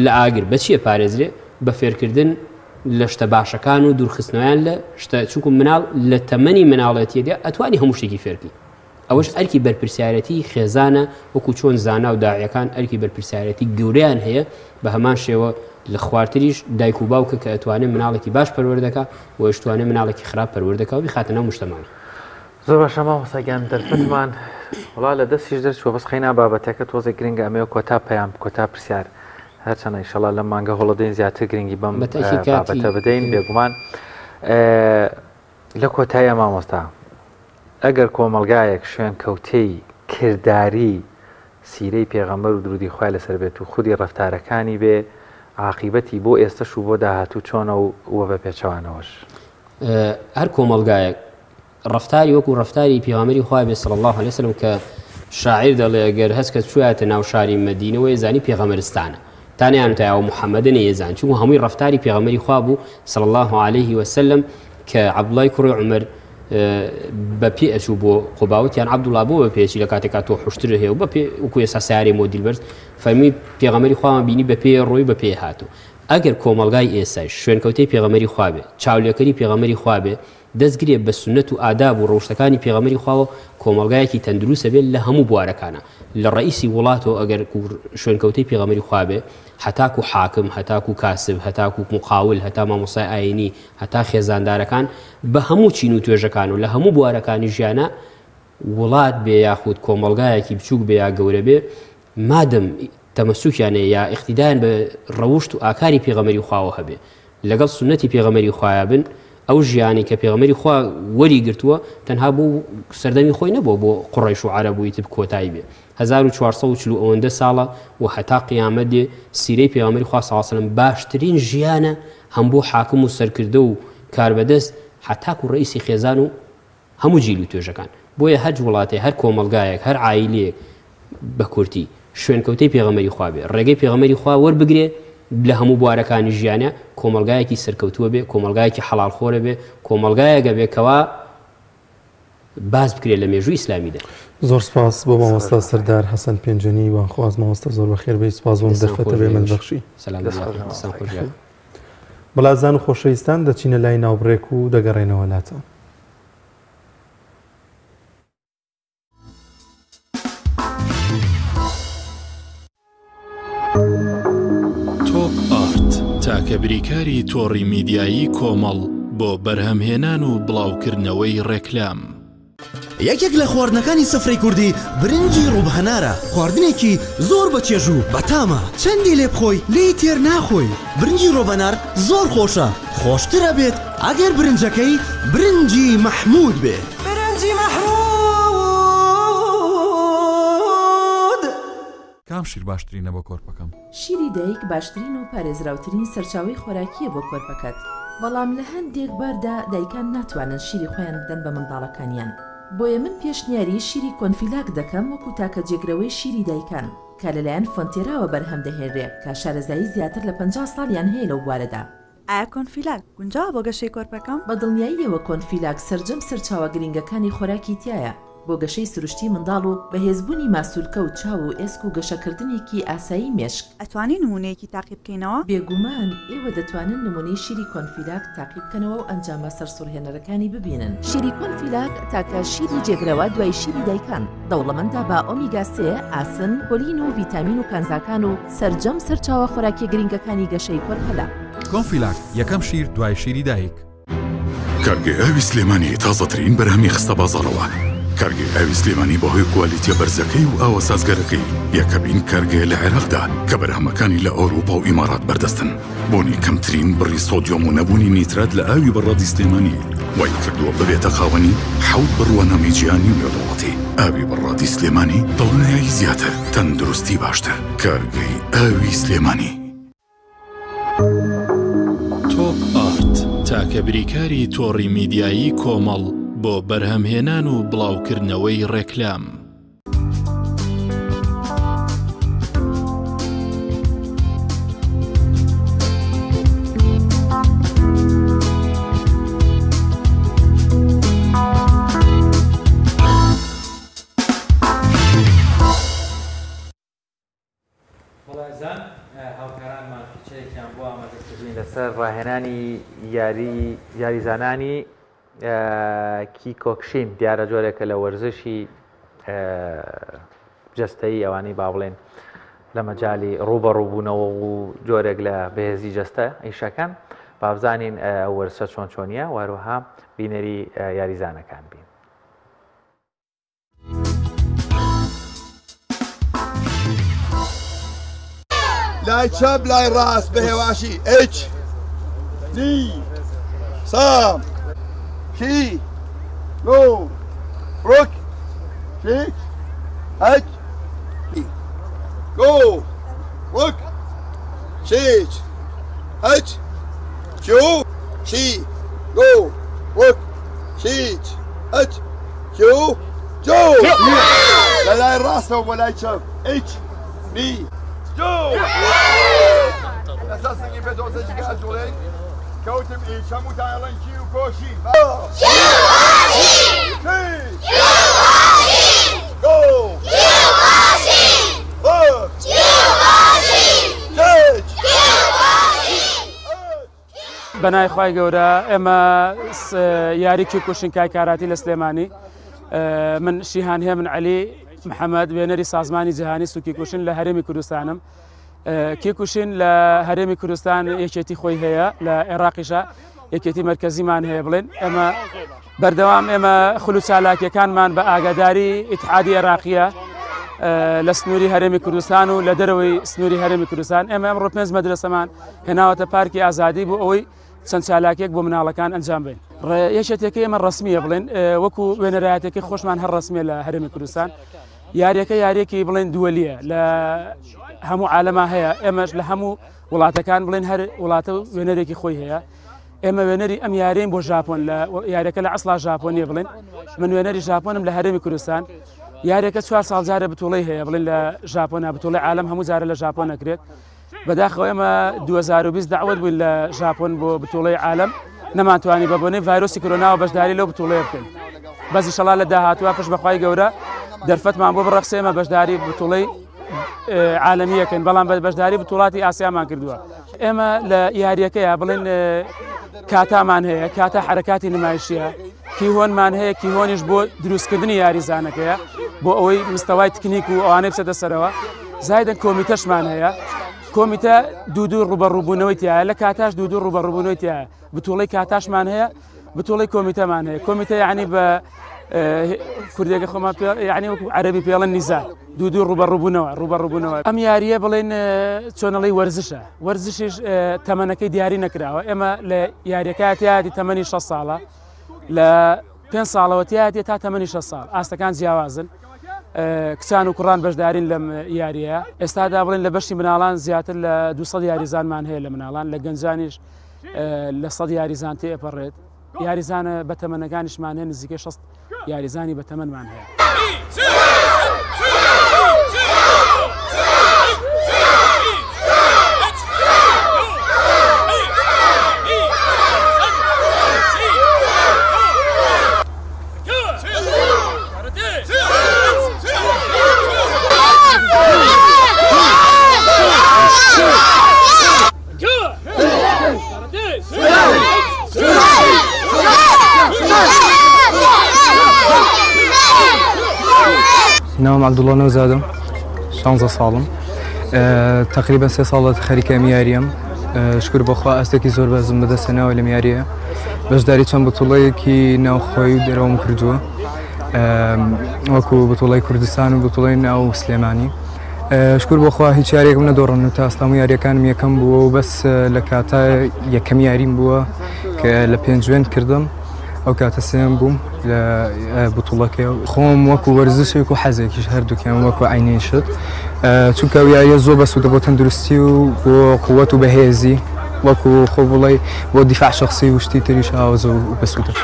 لە ئاگر بە چیە پارێزرێ بە فێرکردن لە شتە باشەکان و دوورخستنەوەیان لە شتە چونکو مناڵ لە تەمەنی مناڵێتیەدا ئەتوانی هەموو شتێکی فێرکی ئەوەش ئەرکی بەرپرسیارەتی خێزانە وەکو چۆن زانا و داعیەکان ئەرکی بەرپرسیارەتی گەورەیان هەیە بە هەمان شێوە لە خوارتریش دایک و باوکە کە ئەتوانێت مناڵێکی باش پەروەردەکا و ئەشتوانێت مناڵێکی خراپ پەروەردەکا و بیخاتە ناو مجتەماع. زۆر باشە مامۆستا گیان دەرفەتمان وڵا لە دەستیش دەرچووە بەس قەینا بابەتەکە تۆزێک گرنگە ئەمەوێ کۆتا پەیام کۆتا پرسیار هەرچەنە ئیشەڵا لەم مانگە هەوڵەدەین زیاتر گرنگی بەم بابەتە بدەین بێگومان لە کۆتاییە مامۆستا ئەگەر کۆمەڵگایەک شوێنکەوتەی کرداری سیرەی پێغەمبەر و درودی خوای لەسەر بێت و خودی ڕەفتارەکانی بێ عاقیبەتی بۆ ئێستەش و بۆ داهاتوو چۆنە و وە بە پێچەوانەوەش؟ هەر کۆمەڵگایەک ڕەفتاری وەکو ڕەفتاری پێغەمبەری خوا بێ صلی اللە علیه وسلم کە شاعیر دەڵێ گەر هەست کەس چوایەتە ناو شاری مەدینەوە یەزانی پێغەمبەرستانە تا نەیانوتایە ئەوە محەممەدە نەیەزان چونکو هەمووی ڕەفتاری پێغەمبەری خوا بوو صلی اللە علیه وسلم کە عەبدوڵای کوڕی عومەر بە پێ ئەچوو بۆ قوبا وتیان عەبدوڵا بۆ بە پێچی لە کاتێکا تۆ حوشتر هەیە و بە پێ وەکو ئێستا سیارەی مۆدیل بەرز فەرمی پێغەمبەری خوامان بینی بە پێ ڕۆی بە پێ هاتوو ئەگەر کۆمەڵگای ئێسایش شوێنکەوتەی پێغەمبەری خوا بێ چاولێکەری پێغەمبەری خوا بێ دەست گرێ بە سوننەت و ئاداب و ڕەوشتەکانی پێغەمبەری خواوە کۆمەڵگایەکی تەندروست ئەبێ لە هەموو بوارەکانا لە ڕەئیسی وڵاتەوە ئەگەر شوێنکەوتەی پێغەمبەری خوا بێ هەتاکو حاکم هەتاکو کاسب هەتاکو مقاول هەتا مامۆستای ئاینی هەتا خێزاندارەکان بە هەموو چین و توێژەکان و لە هەموو بوارەکانی ژیانا وڵات بێ یاخود کۆمەڵگایەکی بچووک بێ یا گەورە بێ مادەم تەمەسوکیان هەیە یا ئیقتیدایان بە ڕەوشت و ئاکاری پێغەمبەری خواوە هەبێ لەگەڵ سوننەتی پێغەمبەری خوایا بن ئەو ژیانەی کە پێغەمبەری خوا وەری گرتووە تەنها بۆ سەردەمی خۆی نەبووە بۆ قوڕەیش و عەرەب و ئیتر کۆتایی بێ 1440 و ئەوەندە ساڵە و هەتا قیامەت دێ سیرەی پێغەمبەری خوا صلی اللە علیه و سلم باشترین ژیانە هەم بۆ حاکم و سەرکردە و کاربەدەست هەتاکو ڕەئیسی خێزان و هەموو جیل و توێژەکان. بۆیە هەر وڵاتێ، هەر کۆمەڵگایەک، هەر عایلەیەک بە کورتی، شوێنکەوتەی پێغەمبەری خوا بێ، ڕێگەی پێغەمبەری خوا وەربگرێ لە هەموو بوارەکانی ژیانیا، کۆمەڵگایەکی سەرکەوتووە بێ، کۆمەڵگایەکی حەڵاڵخۆرە بێ، کۆمەڵگایەک ئەبێ کەوا باس بکرێ لە مێژووی ئیسلامیدا. زۆر سپاس بۆ مامۆستا سەردار حەسەن پێنجەنی وانخواز مامۆستا زۆر بەخێر بێی سپاس بۆم دەستان دەرفەتە خۆش بێ بێ من ئێوەش. بەخشی. سەلام دەست اللە خۆش دەستان مامۆستا خۆش گیان. بێ. بەڵازان و خۆشەویستان دەچینە لای ناوبڕێک و دەگەڕێنەوە لاتان. تۆپ ئارت تاکە بریکاری تۆڕی میدیایی کۆمەڵ بۆ بەرهەمهێنان و بڵاوکردنەوەی ڕێکلام. یەکێک لە خواردنەکانی سفرەی کوردی برنجی ڕوب هەنارە، خواردنێکی زۆر بە چێژ و بەتامە، چەندی لێ بخۆی لێی تێر ناخۆی، برنجی ڕۆب هەنار زۆر خۆشە، خۆشتر ئەبێت ئەگەر برنجەکەی برنجی مەحمود بێت. برنجی مەحمود. کام شیر باشترینە بۆ کۆرپەکەم؟ شیری دایک باشترین و پارێزراوترین سەرچاوەی خۆراکییە بۆ کۆرپەکەت، بەڵام لە هەندێک باردا دایکان ناتوانن شیری خۆیان بدەن بە منداڵەکانیان، بۆیە من پێشنیاری شیری کۆنفیلاک دەکەم وەکو تاکە جێگرەوەی شیری دایکان کە لەلایەن فۆنتێراوە بەرهەم دەهێنرێ کە شارەزایی زیاتر لە 50 ساڵیان هەیە لەو بوارەدا. ئایا کۆنفیلاک گونجاوە بۆ گەشەی کۆرپەکەم؟ بە دڵنیاییەوە کۆنفیلاک سەرجەم سەرچاوە گرنگەکانی خۆراکی تیایە بۆ گەشەی سروشتی منداڵ و بەهێزبوونی ماسولکە و چاو و ئێسک و گەشەکردنێکی ئاسایی مێشک. ئەتوانین نموونەیەکی تاقی بکەینەوە؟ بێگومان ئێوە دەتوانن نموونەی شیری کۆنفیلاک تاقی بکەنەوە و ئەنجامە سەرسوڕهێنەرەکانی ببینن. شیری کۆنفیلاک تاکە شیری جێگرەوە دوای شیری دایکان، دەوڵەمەندە بە ئۆمیگا سێ، ئاسن، کۆلین و ڤیتامین و کانزاکان و سەرجەم سەرچاوە خۆراکیە گرنگەکانی گەشەی کۆرپەلە. کۆنفیلاک، یەکەم شیر دوای شیری دایک. کارگەی ئاوی سلێمانی تازەترین بەرهەمی خستە بازاڕەوە. کارگەی ئاوی سلێمانی بەهۆی کوالیتیە بەرزەکەی و ئاوە سازگەرەکەی یەکەمین کارگەیە لە عێراقدا کە بەرهەمەکانی لە ئەوروپا و ئیمارات بەردەستن. بوونی کەمترین بڕی سۆدیۆم و نەبوونی نیترات لە ئاوی بەڕادی سلێمانی وای کردووە ببێتە خاوەنی حەوت بڕوانامەی جیهانی و نێودەوڵەتی. ئاوی بەڕادی سلێمانی دڵنیایی زیاتر، تەندروستی باشتر. کارگەی ئاوی سلێمانی. تۆپ ئارت تاکە بریکاری تۆڕی میدیایی کۆمەڵ بۆ بەرهەمهێنان و بڵاوکردنەوەی ڕێکلام. بەڵێزان هاوکارانمان فیچەرێکیان بۆ ئامادە کردوین لەسەر ڕاهێنانی یاری یاریزانانی کیکۆکشین دیارە جۆرێکە لە وەرزشی جەستەیی ئەوانەی با بڵێن لە مەجای ڕوبەڕووبوونەوە و جۆرێک لە بەهێزی جەستە ئیشەکەن بابزانین ئەو وەرزشە چۆن چۆنیە واروها بینەری یاریزانەکان بین. لای چەپ لای ڕاست بە هێواشی ئێچ دی سام کی لۆ ڕۆک شیک ئەچ گۆ ڕۆک شیچ ئەچ چو شی گۆ ڕۆک شیچ ئەچ چو جو لە لای ڕاستەوە بۆ لای چەپ ئیچ بی جو لەسەر سنگی پێ تۆزێکی کە ئەجوڵێن کەوتم ئیچ هەمووتان ئەڵێن کی و کۆشی بەنای خوای گەورە ئێمە یاری کیوکوشینکای کاراتی لە سلێمانی من شیهان هێمن عەلی محەممەد وێنەری سازمانی جیهانی سوکیکوشن لە هەرێمی کوردستانم کیکوشین لە هەرێمی کوردستان یەکێتی خۆی هەیە لە عێراقیشە یەکێتی مرکزیمان هەیە بڵێن ئێمە بەردەوام ئێمە خول و چالاکیەکانمان بە ئاگاداری ئیتحادی عێراقیە لە سنووری هەرێمی کوردستان و لە دەرەوەی سنووری هەرێمی کوردستان ئێمە ئەمڕۆ پێنج مەدرسەمان هێناوەتە پارکی ئازادی بۆ ئەوەی چەند چالاکیەک بۆ مناڵەکان ئەنجام بین. یەکێتێکە ئێمە ڕسمیە بڵێن وەکو وێنەرایەتەکەی خۆشمان هەر ڕسمیە لە هەرێمی کوردستان. یاریەکە یاریەکی بڵێن دووەلیە لە هەموو عالەما هەیە، ئێمەش لە هەموو وڵاتەکان بڵێن هەر وڵاتە وێنەرێکی خۆی هەیە. ئێمە وێنەری ئەم یاریین بۆ ژاپۆن، لە یاریەکە لە ئەسڵا ژاپۆنیە بڵێن من وێنەری ژاپۆنم لە هەرێمی کوردستان. یاریەکە 4 ساڵ جارە بتوڵەی هەیە بڵێن لە ژاپۆنا، بتوڵەی عالەم هەموو جارە لە ژاپۆن نەکرێت. بەداخەوە ئێمە 2020 دعوت بووین لە ژاپۆن بۆ بتوڵەی عالەم، نەمانتوانی بە بۆنەی ڤایرۆسی کۆرۆناوە بەشداری لەو بتوڵەیە بکەین. بەس ئینشەڵا لە داهاتووە پشت بەخوای گەورە دەرفەتمان بۆ بڕەخسێ ئێمە بەشداری بتوڵەی عالەمیەکەین، بەڵام بەشداری بتوڵاتی ئاسیامان کردووە. ئێمە لە یاریەکەیە بڵێن کاتامان هەیە، کاتا حرەکاتی نمایشیە، کیهۆنمان هەیە، کیهۆنیش بۆ دروستکردنی یاریزانەکەیە بۆ ئەوەی مستەوای تکنیک و ئەوانەی بچێتە سەرەوە. زایدن کۆمیتەشمان هەیە، کۆمیتە دوو دوو ڕوبەڕووبوونەوەی تایە، لە کاتاش دوو دوو ڕوبەڕووبوونەوەی تایە. بتوڵەی کاتاشمان هەیە، بتوڵەی کۆمیتەمان هەیە. کۆمیتە یعنی بە کوردێکە خۆمان یعنی وەکو عەرەبی پێڵن نیزا، دوو دوو ڕوبەڕووبوونەوە ڕوبەڕووبوونەوە. ئەم یاریە بڵێن چۆنەڵی وەرزشە، وەرزشیش تەمەنەکەی دیاری نەکراوە. ئێمە لە یاریەکە تیایەتی تەمەنی 6 ساڵە، لە 5 ساڵەوە تیایەتی تا تەمەنی 6 ساڵ، ئاستەکان جیاوازن. کچان و کوڕان بەشدارین لەم یاریە. ئێستادا بڵێن لە بەشی مناڵان زیاتر لە 200 یاریزانمان هەیە لە مناڵان، لە گەنجانیش لە 100 یاریزان تێپەڕێت. یاریزانە بەتەمەنەکانیشمان هەیە، نزیکەی 60 یاریزانی بەتەمەنمان هەیە. ناوم عەبدوڵڵا نەوزادم، 16 ساڵم، تقریبا 3 ساڵە خەریکە ئەم یاریەم. شکر بەخوا ئاستێکی زۆر بەرزم بەدەستهێناوە لەم یاریە. بەشداری چەند بتوڵەیەکی ناوخۆی و دەرەوەم کردووە، وەکو بتوڵەی کوردستان و بتوڵەی ناو سلێمانی. شکر بەخوا هیچ یاریێکم نەدۆڕن و تا ئێستا هەموو یاریەکانم یەکەم بووە و بەس لە کاتا یەکەم یاریم بووە کە لە پێنجوێن کردم، ئەو کاتە سێم بووم لە بتوڵەکەی. خۆم وەکو وەرزشێک و حەزێکیش هەردووکیان وەکو عینی شت، چونکە ئەو یاریە زۆر بەسوودە بۆ تەندروستی و بۆ قووەت و بەهێزی، وەکو خۆ بڵێ بۆ دیفاع شخصی و شتی تریش ئاوە زۆر بەسوودە.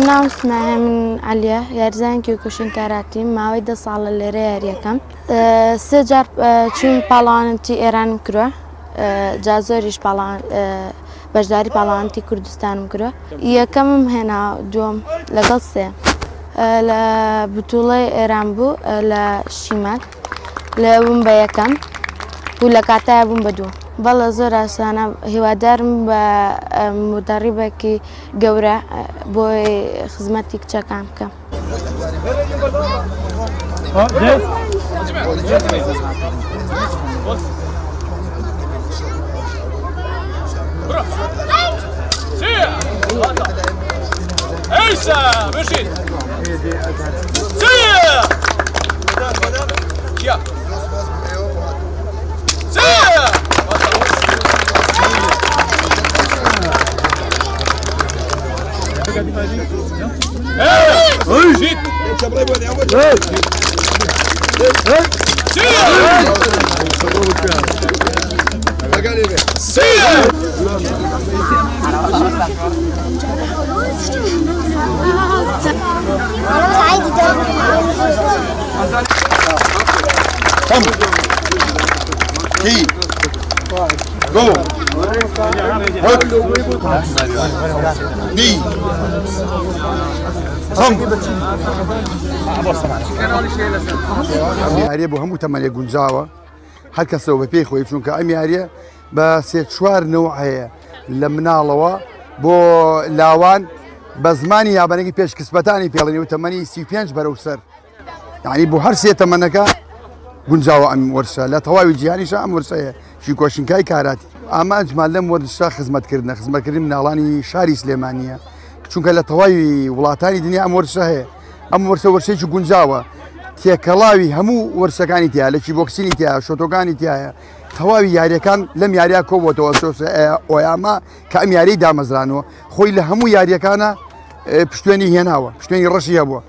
ناوم سمایە من عەلیە، یاریزانی کیوکوشین کاراتیم، ماوەی 10 ساڵە لێرە یاریەکەم. 3 جار چوون پاڵەوانەتی ئێرانم کردووە، جا زۆریش بەشداری پاڵەوانەتی کوردستانم کردووە. یەکەمم هێنا، دووەم لەگەڵ سێ لە بتوڵەی ئێران بوو لە شیمال، لە بووم بە یەکەم و لە کاتایە بووم بە دووەم. بەڵێ زۆر ئاسانە، هیوادارم بە مدەڕیبێکی گەورە بۆی خزمەتی کچەکان بکەم. ئەم یاریە بۆ هەموو تەمەنێک گونجاوە هەر کەسەوە بە پێی خۆی چونکە ئەم یاریە بە سێ چوار نەوع هەیە لە مناڵەوە بۆ لاوان بە زمانی یابانەکەی پێش کسبەتانی پێڵێنی و تەمەنی 35 بەرەو سەر یعنی بۆ هەر سێ تەمەنەکە گونجاوە ئەم وەرشە لە تەواوی جیهانیشە ئەم وەرشەیە شیکۆشینکای کاراتی ئامانجمان لەم وەرزشە خزمەتکردنە خزمەتکردنی مناڵانی شاری سلێمانیە چونکە لە تەواوی وڵاتانی دنیا ئەم وەرزشە هەیە ئەم وەرزە وەرزشێکی گونجاوە تێکەڵاوی هەموو وەرزشەکانی تیا لە کیبۆکسینی تیا شۆتۆگانی تایە تەواوی یاریەکان لەم یاریە کۆبووەوە ئۆیاما کە ئەم یاری دامەزرانەوە خۆی لە هەموو یاریەکانە پشتێنی هێناوە پشتێنی ڕەشی هەبووە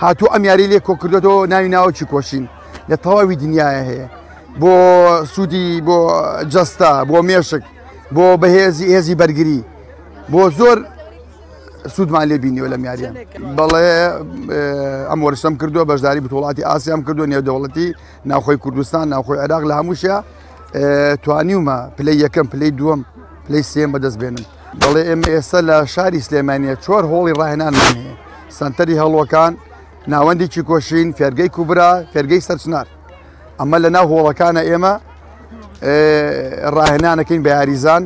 هاتوو ئەم یاری لێ کۆکردێتەوە ناوی ناوە کیکۆشین لە تەواوی دنیاە هەیە بۆ سوودی بۆ جەستە بۆ مێشک بۆ بەهێزی هێزی بەرگری بۆ زۆر سوودمان لێ بینیوە لەم یاریە بەڵێ ئەم وەرشەم کردووە بەشداری بتوڵاتی ئاسیام کردو نێودەوڵەتی ناوخۆی کوردستان ناوخۆی عێراق لە هەمووشە توانیومە پلەی یەکەم پلەی دووەم پلەی سێم بەدەست بێنم بەڵێ ئێمە ئێستا لە شاری سلێمانیە چوار هۆڵی ڕاهێنانمان هەیە سەنتەری هەڵوەکان ناوەندی کیکۆشین فێرگەی کوبرا فێرگەی سەرچنار ئەمە لە ناو هۆڵەکانە ئێمە ڕاهێنانەکەین بە یاریزان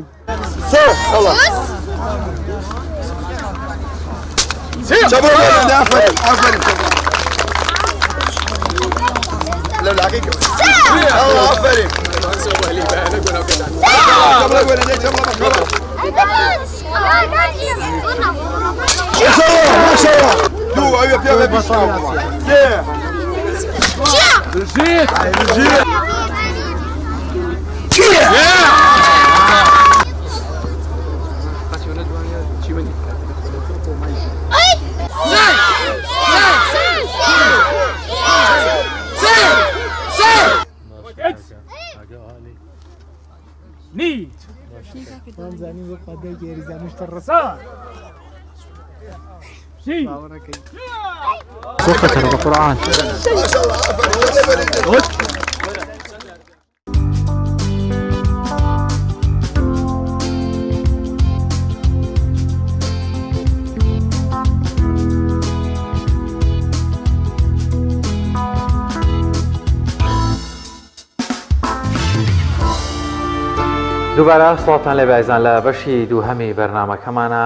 دووبارە سڵاوتان لێ بایزان لە بەشی دووهەمی بەرنامەکەمانە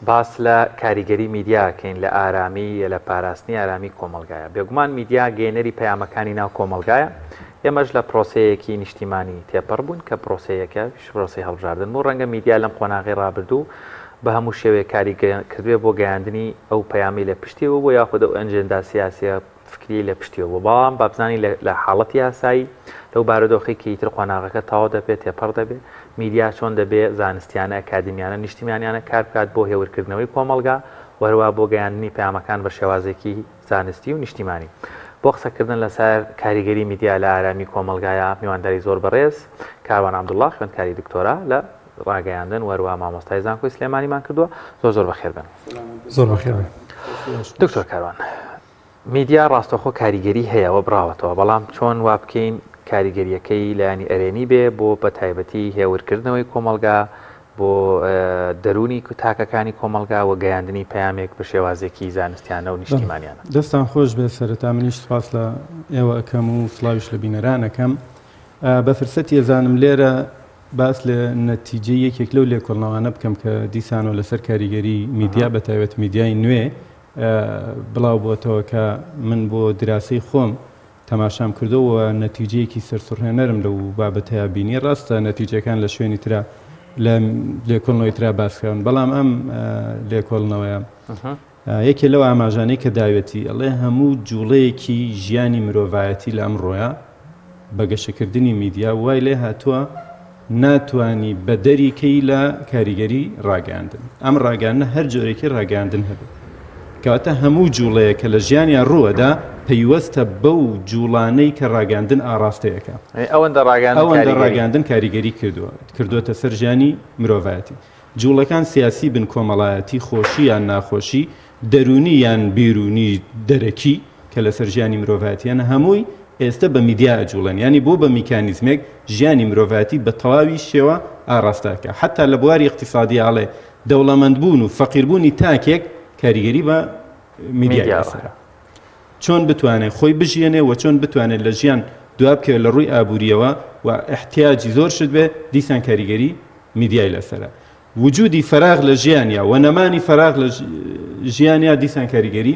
باس لە کاریگەری میدیا کەین لە ئارامی یە لە پاراستنی ئارامی کۆمەڵگایە بێگومان میدیا گەیەنەری پەیامەکانی ناو کۆمەڵگایە ئێمەش لە پرۆسەیەکی نیشتیمانی تێپەڕ بوون کە پرۆسەیەکە پرۆسەی هەڵبژاردن بوو ڕەنگە میدیا لەم قۆناغەی ڕابردوو بە هەموو شێوەیەک کاری کردبێ بۆ گەیاندنی ئەو پەیامەی لە پشتیەوە بوو یاخود ئەو ئەنجێندا سیاسیە فکریەی لە پشتیەوە بوو بەڵام با بزانین لە حاڵەتی یاسایی لەو بارودۆخەی کە ئیتر قۆناغەکە تەواو دەبێت تێپەڕ دەبێت میدیا چۆن دەبێ زانستیانە ئەکادیمیانە نیشتیمانیانە کار بکات بۆ هێورکردنەوەی کۆمەڵگا و هەروەها بۆ گەیاندنی پەیامەکان بە شێوازێکی زانستی و نیشتیمانی. بۆ قسەکردن لەسەر کاریگەری میدیا لە ئارامی کۆمەڵگایا میوانداری زۆر بەڕێز کاروان عەبدوڵا خوێندکاری دکتۆرا لە ڕاگەیاندن و هەروەها مامۆستای زانکۆی سلێمانیمان کردووە. زۆر زۆر بەخێر بێن. زۆر بەخێر بێن. دکتۆر کاروان میدیا ڕاستەوخۆ کاریگەری هەیە و بڕاوەتەوە بەڵام چۆن وا بکەین کاریگەریەکەی لایەنی ئەرێنی بێ بۆ بە تایبەتی هێورکردنەوەی کۆمەڵگا بۆ دەروونی تاکەکانی کۆمەڵگا و گەیاندنی پەیامێک بە شێوازێکی زانستیانە و نیشتیمانیانە. دەستتان خۆش بێت، سەرەتا منیش سوپاس لە ئێوە ئەکەم و سڵاویش لە بینەران ئەکەم. بە فرسەتی ئەزانم لێرە باس لە نەتیجەی یەکێک لەو لێکۆڵنەوانە بکەم کە دیسانەوە لەسەر کاریگەری میدیا بە تایبەت میدیای نوێ بڵاو بۆتەوە کە من بۆ دراسەی خۆم تەماشام کردووە و نەتیجەیەکی سەرسوڕهێنەرم لەو بابەتەیا بینی، ڕاستە نەتیجەکان لە شوێنی ترا لە لێکۆڵنەوەی ترا باس کراون، بەڵام ئەم لێکۆڵنەوەیە یەکێ لەو ئاماژانەی کە داوێتی ئەڵێ هەموو جوڵەیەکی ژیانی مرۆڤایەتی لە ئەمڕۆیا بە گەشەکردنی میدیا وای لێ هاتووە ناتوانی بەدەری کەی لە کاریگەری ڕاگەیاندن. ئەم ڕاگەیاندنە هەر جۆرێکی ڕاگەیاندن هەبێت. کەواتە هەموو جوڵەیەک کە لە ژیانیا ڕووەدا پەیوەستە بەو جوڵانەی کە ڕاگەیاندن ئاڕاستەی ئەکا. یانی ئەوەندە ڕاگەیاندن ئەوەندە کاریگەری. ڕاگەیاندن کاریگەری کردووە کردووەتە سەر ژیانی مرۆڤایەتی. جوڵەکان سیاسی بن، کۆمەڵایەتی، خۆشی یان ناخۆشی، دەروونی یان بیرونی دەرەکی کە لەسەر ژیانی مرۆڤایەتی هەن هەمووی. ئێستە بە میدیا ئەجوڵێن یانی بۆ بە میکانیزمێک ژیانی مرۆڤایەتی بە تەواوی شێوە ئاڕاستە ئەکا حەتا لە بواری ئیقتیسادی ئەڵێ دەوڵەمەند بوون و فەقیر بوونی تاکێک کاریگەری بە میدیای لەسەرە چۆن بتوانێت خۆی بژیێنێ و چۆن بتوانێت لە ژیان دوا بکەوێت لە ڕووی ئابووریەوە و احتیاجی زۆر شت بێ دیسان کاریگەری میدیای لەسەرە وجودی فەراغ لە ژیانیا و نەمانی فەراغ لە ژیانیا دیسان کاریگەری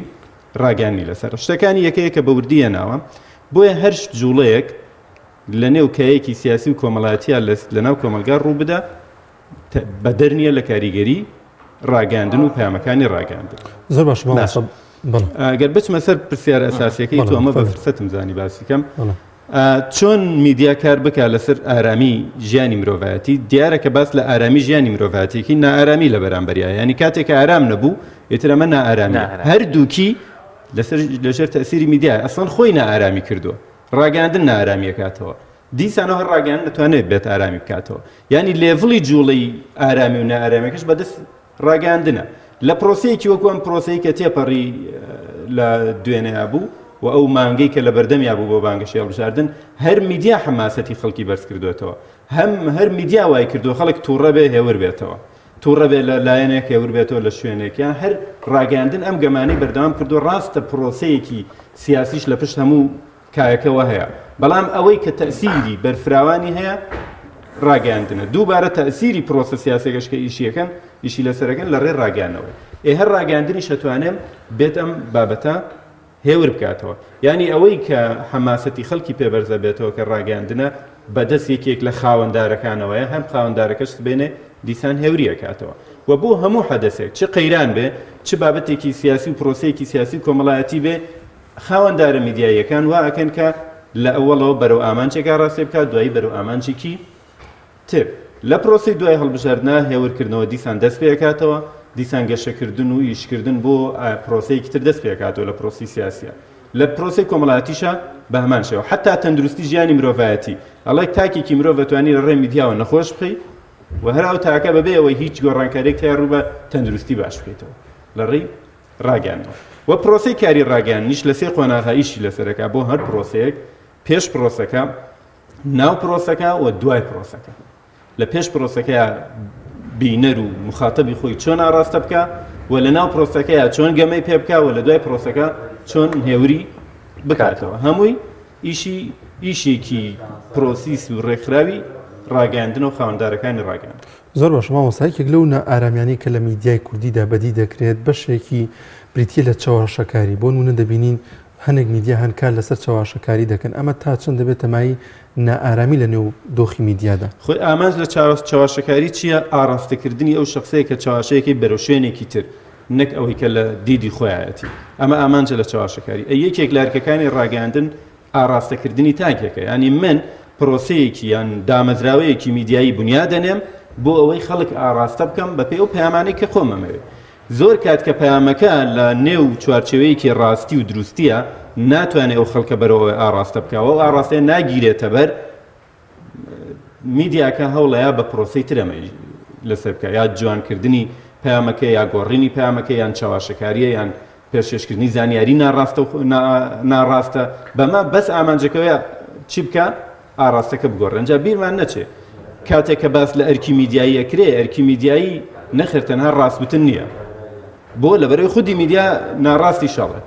ڕاگەیاندنی لەسەرە. شتەکانی یەکە یەکە بە وردی هێناوە، بۆیە هەر جوڵەیەک لە نێو کایەکی سیاسی و کۆمەڵایەتییا لە ناو کۆمەڵگا ڕوو بدا بەدەر نییە لە کاریگەری ڕاگەیاندن و پەیامەکانی ڕاگەیاندن. زۆر باشە مامۆستا. بەڵێ. ئەگەر بچمە سەر پرسیارە ئەساسیەکەی تۆ ئەمە بە فرسەتم زانی باسی کەم. چۆن میدیا کار بکا لەسەر ئارامی ژیانی مرۆڤایەتی؟ دیارە کە باس لە ئارامی ژیانی مرۆڤایەتیەکی نائارامی لە بەرامبەریا یانی کاتێک کە ئارام نەبوو ئیتر ئەمە نائارامیە هەردووکی لەسەر لەژێر تەسیری میدیا ئەسڵەن خۆی نائارامی کردووە ڕاگەاندن نائارامیەکاتەوە دیسانەوە هەر ڕاگەیاندن دەتوانێت بێت ئارامی بکاتەوە یانی لێڤڵی جوڵەی ئارامی و نائارامیەکەش بەدەست ڕاگەیاندنە. لە پرۆسەیەکی وەکو ئەم پرۆسەی کە تێپەڕی لە دوێنێیا بوو و ئەو مانگەی کە لە بەردەمیا بوو بۆ بانگەشەی هەڵبژاردن، هەر میدیا حەماسەتی خەڵکی بەرز کردووەتەوە. هەم هەر میدیا وای کردووە خەڵک تووڕە بێ هێور بێتەوە. تووڕە بێ لە لایەنێک هێور بێتەوە لە شوێنێک یان هەر ڕاگەیاندن ئەم گەمانەی بەردەوام کردووە. ڕاستە پرۆسەیەکی سیاسیش لە پشت هەموو کایەکەوە هەیە، بەڵام ئەوەی کە تەئسیری بەرفراوانی هەیە ڕاگەیاندنە، دووبارە تەئسیری پرۆسە سیاسیەکەش کە ئیشیەکەن ئیشی لەسەرەکەن لە ڕێی ڕاگەیاندنەوەی. ئێ هەر ڕاگەیاندنیش ئەتوانێ بێت ئەم بابەتە هێور بکاتەوە. یانی ئەوەی کە حەماسەتی خەڵکی پێ بەرزە بێتەوە کە ڕاگەیاندنە بە دەست یەکێک لە خاوەندارەکانەوەیە، هەم خاوەندارەکەش سبەینێ دیسان هێوری ئەکاتەوە. و بۆ هەموو حەدەسێک چ قەیران بێ، چ بابەتێکی سیاسی و پرۆسەیەکی سیاسی و کۆمەڵایەتی بێ، خاوەندارە میدیاییەکان وا ئەکەن کە لە ئەوەڵەوە بەرەو ئامانجێک ئاڕاستەی بکات دوایی بەرەو ئامانجێکی تر. لە پرۆسەی دوای هەڵبژاردنا هێورکردنەوە دیسان دەست پێ ئەکاتەوە، دیسان گەشەکردن و ئیشکردن بۆ پرۆسەیەکی تر دەست پێ ئەکاتەوە لە پرۆسەی سیاسیە. لە پرۆسەی کۆمەڵایەتیشا بە هەمان شێوە. حەتا تەندروستی ژیانی مرۆڤایەتی. ئەڵێ تاکێکی مرۆڤ ئەتوانی لە ڕێی میدیاوە نەخۆش بخەی و هەر ئەو تاکە بەبێ ئەوەی هیچ گۆڕانکاریەک تیا ڕوو بە تەندروستی باش بکەیتەوە لە ڕێی ڕاگەیاندنەوە و پرۆسەی کاری ڕاگەیاندنیش لە سێ قۆناغا ئیشی لەسەرەکە بۆ هەر پرۆسەیەک پێش پرۆسەکە ناو پرۆسەکە و دوای پرۆسەکە لە پێش پرۆسەکەیا بینەر و مخاتەبی خۆی چۆن ئاڕاستە بکە و لە ناو پرۆسەکەیا چۆن گەمەی پێ بکە و لە دوای پرۆسەکە چۆن هێوری بکاتەوە هەمووی ئیشی ئیشێکی پرۆسیس و ڕێکخراوی ڕاگەیاندن و خاوەندارەکانی ڕاگەیاندن. زۆر باشە مامۆستا، یەکێک لەو نائارامیانەی کە لە میدیای کوردیدا بەدی دەکرێت بەشێکی بریتییە لە چەواشەکاری، بۆ نموونە دەبینین هەنێک میدیا هەن کار لەسەر چەواشەکاری دەکەن، ئەمە تا چەند دەبێتە مایەی نائارامی لە نێو دۆخی میدیادا؟ خۆی ئامانج لە چەواشەکاری چییە؟ ئاڕاستەکردنی ئەو شەخسەیە کە چەواشەیەکەی بەرەو شوێنێکی تر، نەک ئەوەی کە لە دیدی خۆیایەتی. ئەمە ئامانجە لە چەواشەکاری. ئەی یەکێک لە ئەرکەکانی ڕاگەیاندن ئاڕاستەکردنی تاکێکە. یانی من پرۆسەیەکی یان دامەزراوەیەکی میدیایی بنیاد دەنێم بۆ ئەوەی خەڵک ئاڕاستە بکەم بەپێی ئەو پەیامانەی کە خۆم ئەمەوێ. زۆر کات کە پەیامەکە لە نێو چوارچێوەیەکی ڕاستی و دروستییە ناتوانێ ئەو خەڵکە بەرەو ئەوێ ئاڕاستە بکا و ئەو ئاڕاستەیە ناگیرێتە بەر، میدیاکە هەوڵەیە بە پرۆسەی تر ئەمەی لەسەر بکە یا جوانکردنی پەیامەکە یا گۆڕینی پەیامەکە یان چەواشەکاریە یان پێشکەشکردنی زانیاری ناڕاستە ناڕاستە بەمە بەس ئامانجەکەوەیە چی بکە ئاراستەکە بگۆڕێن جا بیرمان نەچێ کاتێک کە باس لە ئەرکی میدیایی ئەکرێ ئەرکی میدیایی نەخێر تەنها ڕاستوتن نییە بۆ لەبەرەوەی خودی میدیا ناڕاستی شەڵێت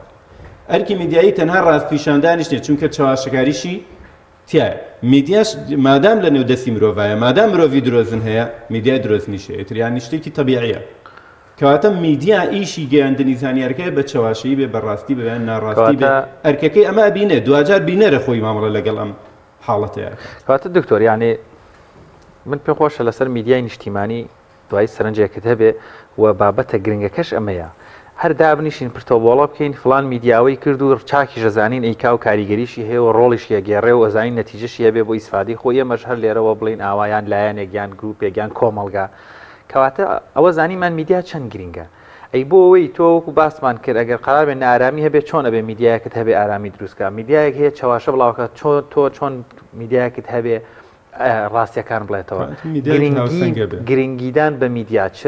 ئەرکی میدیایی تەنها ڕاست پیشاندانیش نیە چونکە چەواشەکاریشی تیایە. میدیاش مادام لە نێو دەستی مرۆڤایە، مادام مرۆڤی درۆزن هەیە، میدیای درۆزنیش هەیە. ئیتر یانی شتێکی تەبیعیە. کەواتە میدیا ئیشی گەیاندنی زانیارەکەیە بە چەواشەیی بێ، بە ڕاستی بێ یان ناڕاستی بێ، ئەرکەکەی ئەمە ئەبینێ، دواجار بینەرە خۆی مامەڵە لەگەڵ ئەم حاڵەتەیا کات. کەواتە دکتۆر یانی من پێم خۆشە لەسەر میدیای نیشتیمانی دوایی سەرنجێکت هەبێ و بابەتە گرنگەکەش ئەمەیە هەر دابنیشین پرتەوبۆڵە بکەین فڵان میدیا ئەوەی کرد و چاکیش ئەزانین ئەیکا و کاریگەریشی هەیە و ڕۆڵیشی ئەگێڕێ و ئەزانین نەتیجەشی هەبێ بۆ ئیسفادەی خۆی ئێمەش هەر لێرەوە بڵێین ئاوا یان لایەنێک یان گروپێک یان کۆمەڵگا کەواتە ئەوە زانیمان میدیا چەند گرنگە ئەی بۆ ئەوەی تۆ وەکو باسمان کرد ئەگەر قەرار بێ نائارامی هەبێ چۆن ئەبێ میدیایەکت هەبێ ئارامی دروست کا میدیایەک هەیە چەواشە بڵاوکات چۆن تۆ چۆن میدیایەکت هەبێ. ڕاستیەکان بڵێتەوە. گرنگیدان بە میدیا چ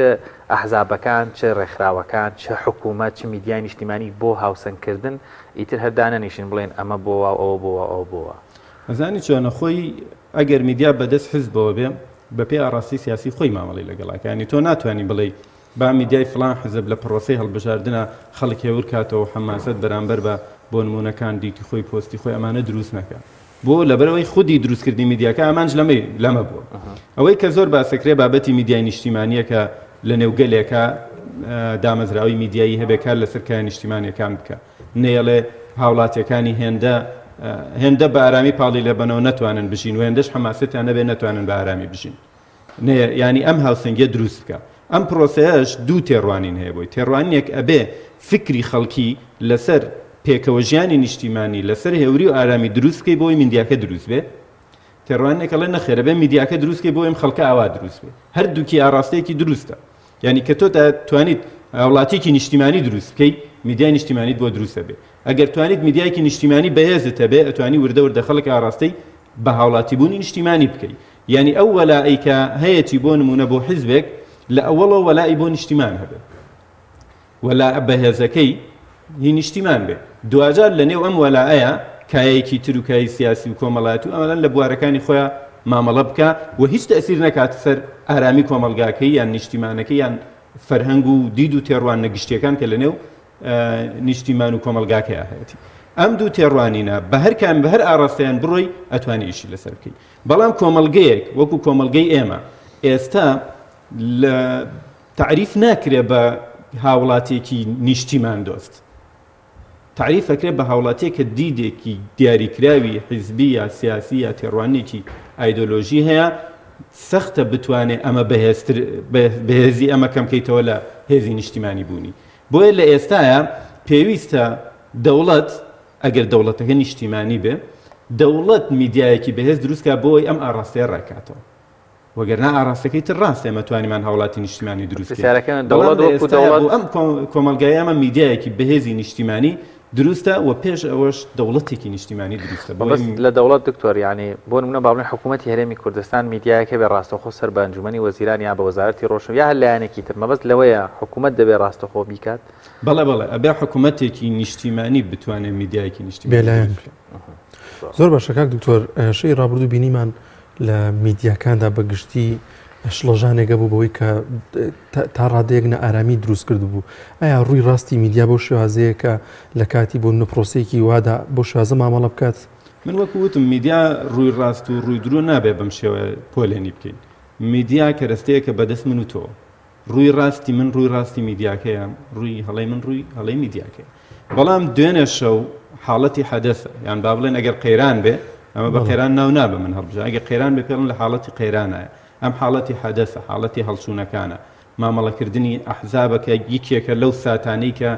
ئەحزابەکان چ ڕێکخراوەکان چ حکوومەت چ میدیای نیشتیمانی بۆ هاوسەنگکردن ئیتر هەر دانەنیشن بڵێن ئەمە بۆ وا و ئەوە بۆ وا و ئەوە بۆ وا. ئەزانی چۆنە خۆی ئەگەر میدیا بەدەست حزبەوە بێ بەپێی ئاڕاستەی سیاسی خۆی مامەڵەی لەگەڵ ئەکا یانی تۆ ناتوانی بڵێی با میدیای فڵان حزب لە پڕۆسەی هەڵبژاردنا خەڵک هێور کاتەوە و حەماسەت بەرامبەر بە بۆ نموونە کاندیدی خۆی پۆستی خۆی ئەمانە دروست نەکا بۆ لەبەرئەوەی خودی دروستکردنی میدیاکە ئامانج لەمەی لەمە بووە ئەوەی کە زۆر باسەکرێ بابەتی میدیای نیشتیمانیە کە لە نێو گەلێکا دامەزراوەی میدیایی هەبێ کار لەسەر کایە نیشتیمانیەکان بکە نەیەڵێ هاوڵاتیەکانی هێندە هێندە بە ئارامی پاڵی لێبەنەوە نەتوانن بژین و هێندەش حەماسەتیان نەبێ نەتوانن بە ئارامی بژین نەیە یانی ئەم هاوسەنگیە دروست بکە ئەم پرۆسەیەش دوو تێڕوانین هەیە بۆی تێڕوانینێک ئەبێ فکری خەڵکی لەسەر پێکەوە ژیانی نیشتیمانی لەسەر هێوری و ئارامی دروست بکەی بۆی میدیاکە دروست بێ تێڕوانینێک ئەڵێ نەخێر ئەبێ میدیاکە دروست بکەی بۆ ئەم خەڵکە ئاوا دروست بێ هەردووکی ئاڕاستەیەکی دروستە یعنی کە تۆ توانیت هاوڵاتیەکی نیشتیمانی دروست بکەی میدیای نیشتیمانیت بۆ دروست ئەبێ ئەگەر توانیت میدیایەکی نیشتیمانی بەهێزت هەبێ ئەتوانی وردە وردە خەڵک ئاڕاستەی بە هاوڵاتیبوونی نیشتیمانی بکەی یانی ئەو وەلائەی کە هەیەتی بۆ نموونە بۆ حیزبێک لە ئەوەڵەوە وەلائی بۆ نیشتیمان هەبێ وەلاء بەهێزەکەی هی نیشتیمان بێ دواجار لە نێو ئەم وەلائەیە کایەیەکی تر و کای سیاسی و کۆمەڵایەتی و ئەمەلەن لە بوارەکانی خۆیان مامەڵە بکا و هیچ تەئسیر نەکاتە سەر ئارامی کۆمەڵگاکەی یان نیشتیمانەکەی یان فەرهەنگ و دید و تێڕواننە گشتیەکان کە لە نێو نیشتیمان و کۆمەڵگاکەیا هەیەتی. ئەم دوو تێڕوانینە بە هەر کام بە هەر ئاڕاستەیان بڕۆی ئەتوانی ئیشی لەسەر بکەی. بەڵام کۆمەڵگەیەک وەکو کۆمەڵگەی ئێمە ئێستا لە تەعریف ناکرێ بە هاوڵاتیەکی نیشتیمان دۆست. تەعریف ئەکرێ بە هاوڵاتیەک کە دیدێکی دیاریکراوی حیزبی یا سیاسی یا تێڕوانینێکی ئایدۆلۆژی هەیە، سەختە بتوانێ ئەمە بەهێزتر بەهێزی ئەمە کەم کەیتەوە لە هێزی نیشتیمانی بوونی. بۆیە لە ئێستایا پێویستە دەوڵەت ئەگەر دەوڵەتەکە نیشتیمانی بێ، دەوڵەت میدیایەکی بەهێز دروست کا بۆ ئەوەی ئەم ئاڕاستەیە ڕێککاتەوە. وەگەرنا ئاڕاستەکەی تر ڕاستە ئێمە توانیمان هاوڵاتی نیشتیمانی دروست بکەین. پرسیارەکەم بەڵام دەوڵەت لە وەکو ئێستایا دەوڵەت بۆ ئەم کۆمەڵگایە ئێمە میدیایەکی بەهێزی نیشتیمانی دروستە و پێش ئەوەش دەوڵەتێکی نیشتیمانی دروستە. بۆیە مەبەست لە دەوڵەت دکتۆر یانی بۆ نمونە با بڵێین حکوومەتی هەرێمی کوردستان میدیایەک هەبێ ڕاستەوخۆ سەر بە ئەنجومەنی وەزیران یا بە وەزارەتی ڕۆشن یا هەر لایەنێکی تر مەبەست لەوەیە حکوومەت دەبێ ڕاستەخۆ بیکات؟ بەڵێ بەڵێ ئەبێ حکوومەتێکی نیشتیمانی بتوانێ میدیایەکی نیشتیمانی بێلایەن دروست بکات. زۆر باشە کاک دکتۆر شەوی ڕابردوو بینیمان لە میدیاکاندا بە گشتی شڵەژانێک هەبوو بەوەی کە تا ڕادەیەک نائارامی دروست کردبوو ئایا ڕووی ڕاستی میدیا بەو شێوازەیە کە لە کاتی بۆ نمونە پرۆسەیەکی وادا بەو شێوازە مامەڵە بکات؟ من وەکو وتم میدیا ڕووی ڕاست و ڕووی درۆ نابێ بەم شێوە پۆلێنی بکەین میدیا کەرەستەیەکە بەدەست من و تۆ ڕووی ڕاستی من ڕووی ڕاستی میدیاکەیە، ڕووی هەڵەی من ڕووی هەڵەی میدیاکەیە. بەڵام دوێنێ شەو حاڵەتی حەدەسە، یان با بڵێن ئەگەر قەیران بێ، ئەمە بە قەیران ناو نابە من هەڵبژا، ئەگەر قەیران بێ پێڵن لە حاڵەتی قەیرانایە. ئەم حاڵەتی حەدەسە، حاڵەتی هەڵچوونەکانە، مامەڵەکردنی ئەحزابە کە یەکێکە لەو ساتانەی کە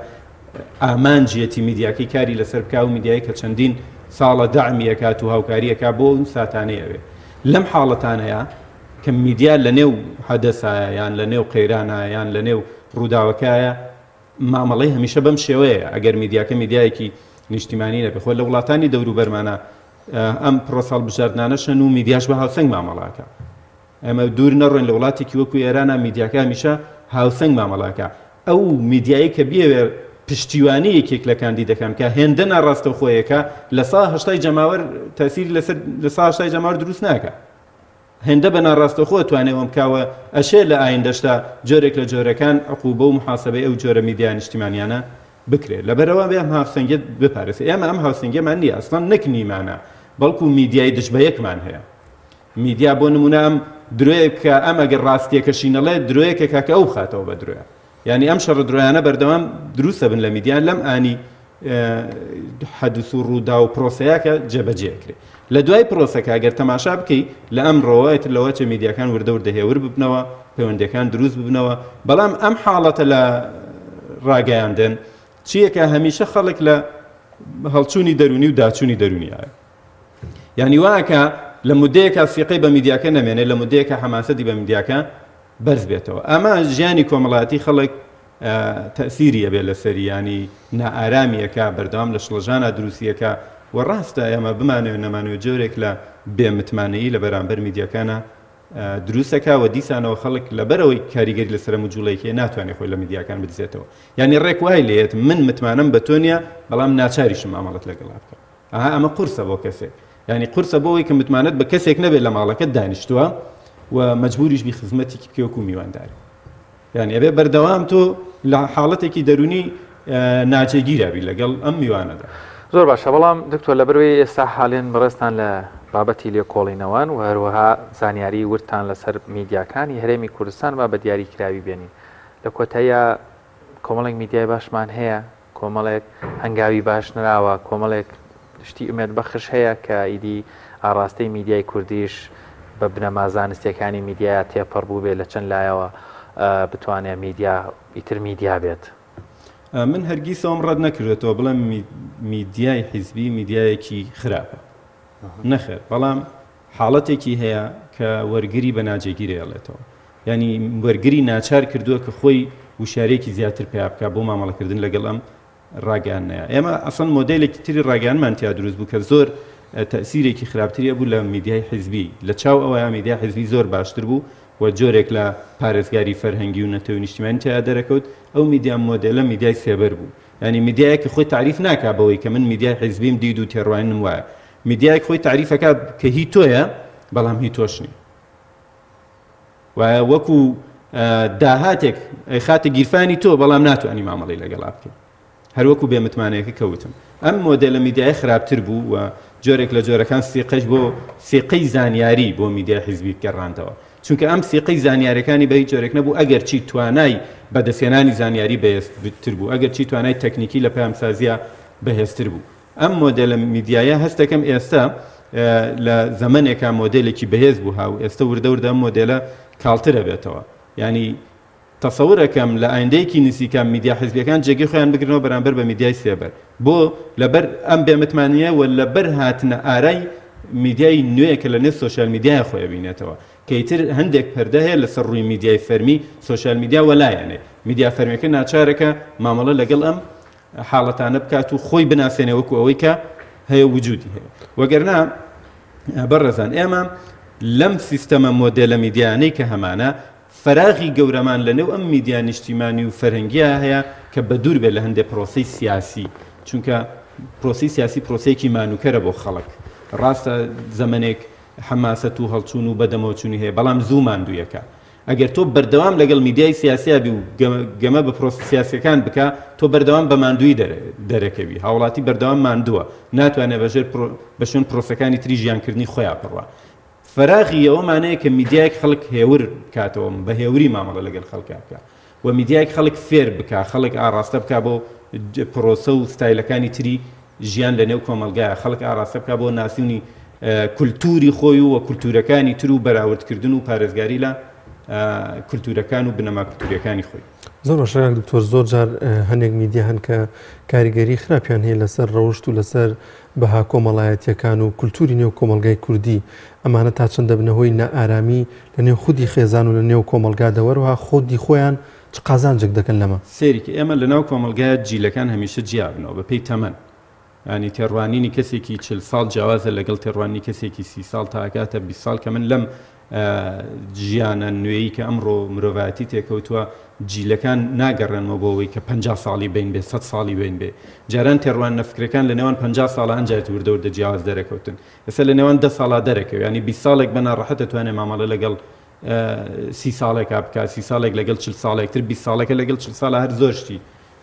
ئامانجیەتی میدیاکەی کاری لەسەر بکا و میدیای کە چەندین ساڵە دەعمی ئەکات و هاوکاری ئەکا بۆ ئەو ساتانەی ئەوێ. لەم حاڵەتانەیە کە میدیا لە نێو حەدەسایە یان لە نێو قەیرانایە یان لە نێو ڕووداوەکایە مامەڵەی هەمیشە بەم شێوەیە ئەگەر میدیاکە میدیایەکی نیشتیمانی نەبێ خۆ لە وڵاتانی دەوروبەرمانە ئەم پرۆسە هەڵبژاردنانەش هەن و میدیاش بە هاوسەنگ مامەڵاکە ئێمە دوور نەڕۆین لە وڵاتێکی وەکو ئێرانە میدیاکە هەمیشە هاوسەنگ مامەڵاکە ئەو میدیایی کە بیەوێ پشتیوانی یەکێک لە کاندیدەکان بکا هێندە ناڕاستەوخۆیەکە لە سا هەشتای جەماوەر تەسیری لەسەر لە سا هەشتای جەماوەر دروست ناکا هێندە بە ناڕاستەوخۆ ئەتوانێ وەم بکا و ئەشێ لە ئایندەشدا جۆرێک لە جۆرەکان عقوبە و محاسبەی ئەو جۆرە میدیا نیشتیمانیانە بکرێ لەبەرئەوە ئەبێ ئەم هاوسەنگیە بپارێزێ ئێمە ئەم هاوسەنگیەمان نییە ئەسڵەن نەک نیمانە بەڵکو میدیای دژ بە یەکمان هەیە میدیا بۆ نمونە ئەم درۆیەک بکا ئەم ئەگەر ڕاستیەکەشی نەڵێ درۆیەکە کاکە ئەو بخاتەوە بە درۆیە یانی ئەم شەڕە درۆیانە بەردەوام دروست ئەبن لە میدیا لەم ئانی حەدس و ڕوودا و پرۆسەیە کە جێبەجێ کرێ لە دوای پرۆسەکە ئەگەر تەماشا بکەی لە ئەمڕۆوە ئیتر لەوە چێ میدیاکان وردە وردە هێور ببنەوە پەیوەندیەکان دروست ببنەوە بەڵام ئەم حاڵەتە لە ڕاگەیاندن چیەکە هەمیشە خەڵک لە هەڵچوونی دەرونی و داچوونی دەرونی ئایا یعنی واکە لە مدەیەکە سیقەی بە میدیاکە نەمێنێ لە مدەیەکە حەماسەتی بە میدیاکە بەرز بێتەوە ئەمە ژیانی کۆمەڵایەتی خەڵک تەئسیری ئەبێ لەسەری یانی نائارامی ئەکا بەردەوام لە شڵەژانا دروستی ئەکا. و ڕاستە ئێمە بمانەوێ نەمانەوێ جۆرێک لە بێ متمانەیی لە بەرامبەر میدیاکانا دروست ئەکا و دیسانەوە خەڵک لەبەرئەوەی کاریگەری لەسەر هەموو جوڵەیەکی هەیە ناتوانێ خۆی لە میدیاکان بدزێتەوە یانی ڕێک وای لێیەت من متمانەم بە تۆ نییە بەڵام ناچاریشم مامەڵەت لەگەڵا بکەم ئەها ئەمە قورسە بۆ کەسێک یانی قورسە بۆ ئەوەی کە متمانەت بە کەسێک نەبێت لە ماڵەکەت دانیشتووە و مەجبوریش بی خزمەتێکی بکەی وەکو میوانداری یانی ئەبێ بەردەوام تۆ لە حاڵەتێکی دەروونی ناجێگیرا بی لەگەڵ ئەم میوانەدا. زۆر باشە بەڵام دکتۆر لەبەرئەوەی ئێستا حالێن بەڕێزتان لە بابەتی لێکۆڵینەوەن و هەروەها زانیاری وردتان لەسەر میدیاکانی هەرێمی کوردستان با بە دیاری کراوی بێنین لە کۆتاییا کۆمەڵێک میدیای باشمان هەیە کۆمەڵێک هەنگاوی باش نراوە، کۆمەڵێک شتی ئومێد بەخش هەیە کە ئیدی ئاڕاستەی میدیای کوردیش بە بنەما زانستیەکانی میدیایا تێپەڕ بووبێ لە چەند لایەوە بتوانێ میدیا ئیتر میدیا بێت. من هەرگیز ئەوەم ڕەت نەکردوێتەوە بڵێم میدیای حیزبی میدیایەکی خراپە، نەخێر، بەڵام حاڵەتێکی هەیە کە وەرگری بە ناجێگیر ئەیەڵێتەوە. یانی وەرگری ناچار کردووە کە خۆی وشیارییەکی زیاتر پەیا بکا بۆ مامەڵەکردن لەگەڵ ئەم ڕاگەیاندنەیا. ئێمە ئەسڵەن مۆدێلێکی تری ڕاگەیاندنمان تیا دروست بوو کە زۆر تەئسیرێکی خراپتری هەبوو لە میدیای حیزبی. لە چاو ئەوەیا میدیای حیزبی زۆر باشتر بوو و جۆرێک لە پارێزگاری فەرهەنگی و نەتەوەی نیشتیمانی تیا دەرەکەوت. ئەو میدیا مۆدێلە میدیای سێبەر بوو. یانی میدیایەک کە خۆی تەعریف ناکا بەوەی کە من میدیای حیزبیم دید و تێڕوانینم وایە. میدیایەک خۆی تەعریف ئەکا کە هی تۆیە بەڵام هی تۆش نییە. وایە وەکو داهاتێک ئەیخاتە گیرفانی تۆ بەڵام ناتوانی مامەڵەی لەگەڵا بکەی. هەر وەکو بێ متمانەیەکە کە وتم. ئەم مۆدێلە میدیایە خراپتر بوو و جۆرێک لە جۆرەکان سیقەش بۆ سیقەی زانیاری بۆ میدیای حیزبی گەڕاندەوە. چونکە ئەم سیقەی زانیارەکانی بە هیچ جۆرێک نەبوو ئەگەرچی توانای بەدەستهێنانی زانیاری بەهێزتر بوو، ئەگەرچی توانای تەکنیکی لە پەیامسازییا بەهێزتر بوو. ئەم مۆدێلە میدیایە هەست دەکەم ئێستا لە زەمەنێکا مۆدێلێکی بەهێز بوو ها و ئێستا وردە وردە ئەم مۆدێلە کاڵتر ئەبێتەوە. یانی تەسەور ئەکەم لە ئایندەیەکی نزیکا میدیا حزبیەکان جێگەی خۆیان بگرنەوە بەرامبەر بە میدیای سێبەر. بۆ؟ لەبەر ئەم بێ متمانەیە و لەبەر هاتنە ئارای میدیای نوێ کە لە نێو سۆشیال میدیایا خۆی ئەبینێتەوە. کە ئیتر هەندێک پەردە هەیە لەسەر ڕووی میدیای فەرمی سۆشیال میدیا وەلایەنێ. میدیا فەرمیەکە ناچارە کە مامەڵە لەگەڵ ئەم حاڵەتانە بکات و خۆی بناسێنێ وەکو ئەوەی کە هەیە وجودی هەیە. وەگەرنا بەڕێزان ئێمە لەم سیستەمە مۆدێلە میدیانەی کە هەمانە فەراغی گەورەمان لە نێو ئەم میدیا نیشتیمانی و فەرهەنگیە هەیە کە بەدوور بێت لە هەندێک پرۆسەی سیاسی، چونکە پرۆسەی سیاسی پرۆسەیەکی مانوکەرە بۆ خەڵک، ڕاستە زەمەنێک حەماسەت و هەڵچوون و بەدەمەوەچوونی هەیە، بەڵام زوو ماندوویەکە. ئەگەر تۆ بەردەوام لەگەڵ میدیای سیاسیا بی و گەمە بە پرۆسە سیاسیەکان بکا، تۆ بەردەوام بە ماندوویی دەرەکەوی. هاوڵاتی بەردەوام ماندووە، ناتوانێت بە شوێن پرۆسەکانی تری ژیانکردنی خۆیا بڕوا. فەراغی ئەوە مانایە کە میدیایەک خەڵک هێور بکاتەوە، بە هێوری مامەڵە لەگەل خەڵکا بکا و میدیایەک خەڵک فێر بکا، خەڵک ئاڕاستە بکا بۆ پرۆسە و ستایلەکانی تری ژیان لە نێو کۆمەڵگایا، خەڵک ئاڕاستە بکا بۆ ناسینی کولتووری خۆی و کولتوورەکانی تر و بەراوردکردن و پارێزگاری لە کولتوورەکان و بنەما کولتوورییەکانی خۆی. زۆر باشە کاک دکتۆر، زۆر جار هەنێک میدیا هەن کە کاریگەری خراپیان هەیە لەسەر ڕەوشت و لەسەر بەها کۆمەڵایەتییەکان و کولتووری نێو کۆمەڵگای کوردی، ئەمانە تا چەند دەبنە هۆی نائارامی لە نێو خودی خێزان و لە نێو کۆمەڵگادا و هەروەها خودی خۆیان چ قازانجێک دەکەن لەمە؟ سەیری کە ئێمە لە ناو کۆمەڵگایا جیلەکان هەمیشە جیا بنەوە بە پێی تەمەن یانی تێڕوانینی کەسێکی 40 ساڵ جیاوازە لەگەڵ تێڕوانینی کەسێکی 30 ساڵ تا ئەگاتە 20 ساڵ کە من لەم ژیانە نوێی کە ئەمڕۆ مرۆڤایەتی تێکەوتووە جیلەکان ناگەڕێنەوە بۆ ئەوەی کە 50 ساڵی بین بێ 100 ساڵی بین بێ جاران تێڕواننە فکرەکان لە نێوان 50 ساڵە ئەنجات وردە وردە جیاواز دەرەکەوتن ئێستا لە نێوان 10 ساڵا دەرەکەوێ ینی 20 ساڵێک بە ناڕەحەت دەتوانێت مامەڵە لەگەڵ سی ساڵێکا بکات سی ساڵێک لەگەڵ چل ساڵێک تر 20 ساڵەکە لەگەڵ چل ساڵە هەر زۆر شتی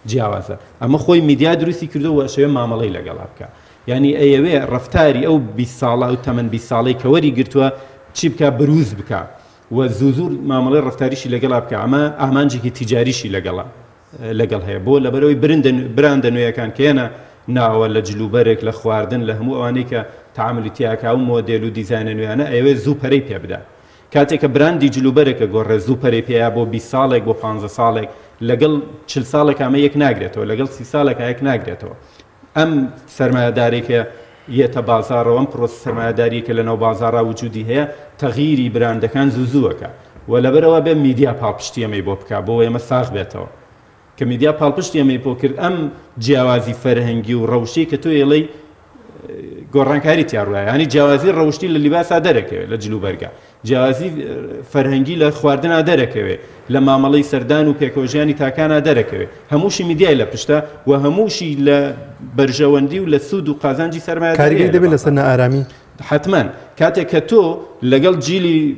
جیاوازە ئەمە خۆی میدیا دروستی کردو و ئەشەوێ مامەڵەی لەگەڵا بکا یانی ئەیەوێ ڕەفتاری ئەو 20 ساڵە ئەو تەمەن 20 ساڵەی کە وەری گرتووە چی بکا بروز بکا و زوو زوو مامەڵەی ڕەفتاریشی لەگەڵا بکا ئەمە ئامانجێکی تیجاریشی لەگەڵا لەگەڵ هەیە بۆ لەبەرەوەی برندە براندە نوێیەکان کە یەنە ناوە لە جلوبەرگ لە خواردن لە هەموو ئەوانەی کە تەعاملی تیاکا و مۆدێل و دیزاینە نوێیانە ئەیەوێ زوو پەرەی پێ بدا کاتێک کە براندی جلوبەرگ ئەگۆڕێ زوو پەرەی پێیا بۆ 20 ساڵێک بۆ 15 ساڵێک لەگەڵ 40 ساڵێک ئەمە یەک ناگرێتەوە لەگەڵ 30 ساڵێک یەک ناگرێتەوە ئەم سەرمایەدارێک کە یەتە بازاڕەوە ئەم پرۆسە سەرمایەداریە کە لەناو بازاڕا وجودی هەیە تەغیری براندەکان زوو زووەکە و لەبەرئەوە بێ میدیا پاڵپشتی ئەمەی بۆ بکا بۆ ئێمە ساغ بێتەوە کە میدیا پاڵپشتی ئەمەی بۆ کرد ئەم جیاوازی فەرهەنگی و ڕەوشی کە تۆ ئێڵێی گۆڕانکاری تیا ڕوایە ینی جیاوازی ڕەوشتی لە لیباسا دەرەکەوێت لە جلوبەرگە جیاوازی فەرهەنگی لە خواردنا دەرەکەوێ لە مامەڵەی سەردان و پێکەوەژیانی تاکانا دەرەکەوێ هەمووشی میدیای لە پشتە و هەمووشی لە بەرژەوەندی و لە سوود و قازانجی سەرمایەدارییە لە کاریگەری دەبێت لەسەر نائارامی؟ حەتمەن. کاتێک کە تۆ لەگەڵ جیلی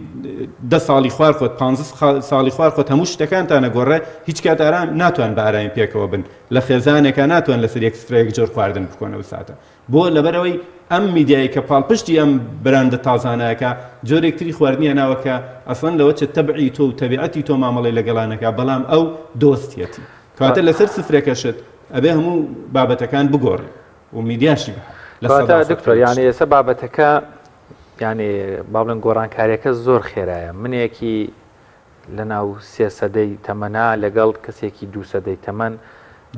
دە ساڵی خوار خۆت، پانزە ساڵی خوار خۆت هەموو شتەکانتان ئەگۆڕێ، هیچ کات ئارام ناتوان بە ئارامی پێکەوە بن. لە خێزانێکا ناتوان لەسەر یەک سفرە یەک جۆر خواردن بخۆن ئەو ساتە. بۆ؟ لەبەرئەوەی ئەم میدیای کە پاڵپشتی ئەم براندە تازانە ئەکا جۆرێک تری خواردنیان ناوە کە ئەسڵەن لەوە چێ تەبعی تۆ و تەبیعەتی تۆ مامەڵەی لەگەڵا نەکا بەڵام ئەو دۆستیەتی کەواتە لەسەر سفرەکەشت ئەبێ هەموو بابەتەکان بگۆڕی و میدیاشی بە لە کەواتە سەدا سەد دکتۆر یانی پاڵپشتی. ئێستا بابەتەکە یانی با بڵێن گۆڕانکاریەکە زۆر خێرایە منێکی لەناو سێ سەدەی تەمەنا لەگەڵ کەسێکی دوو سەدەی تەمەن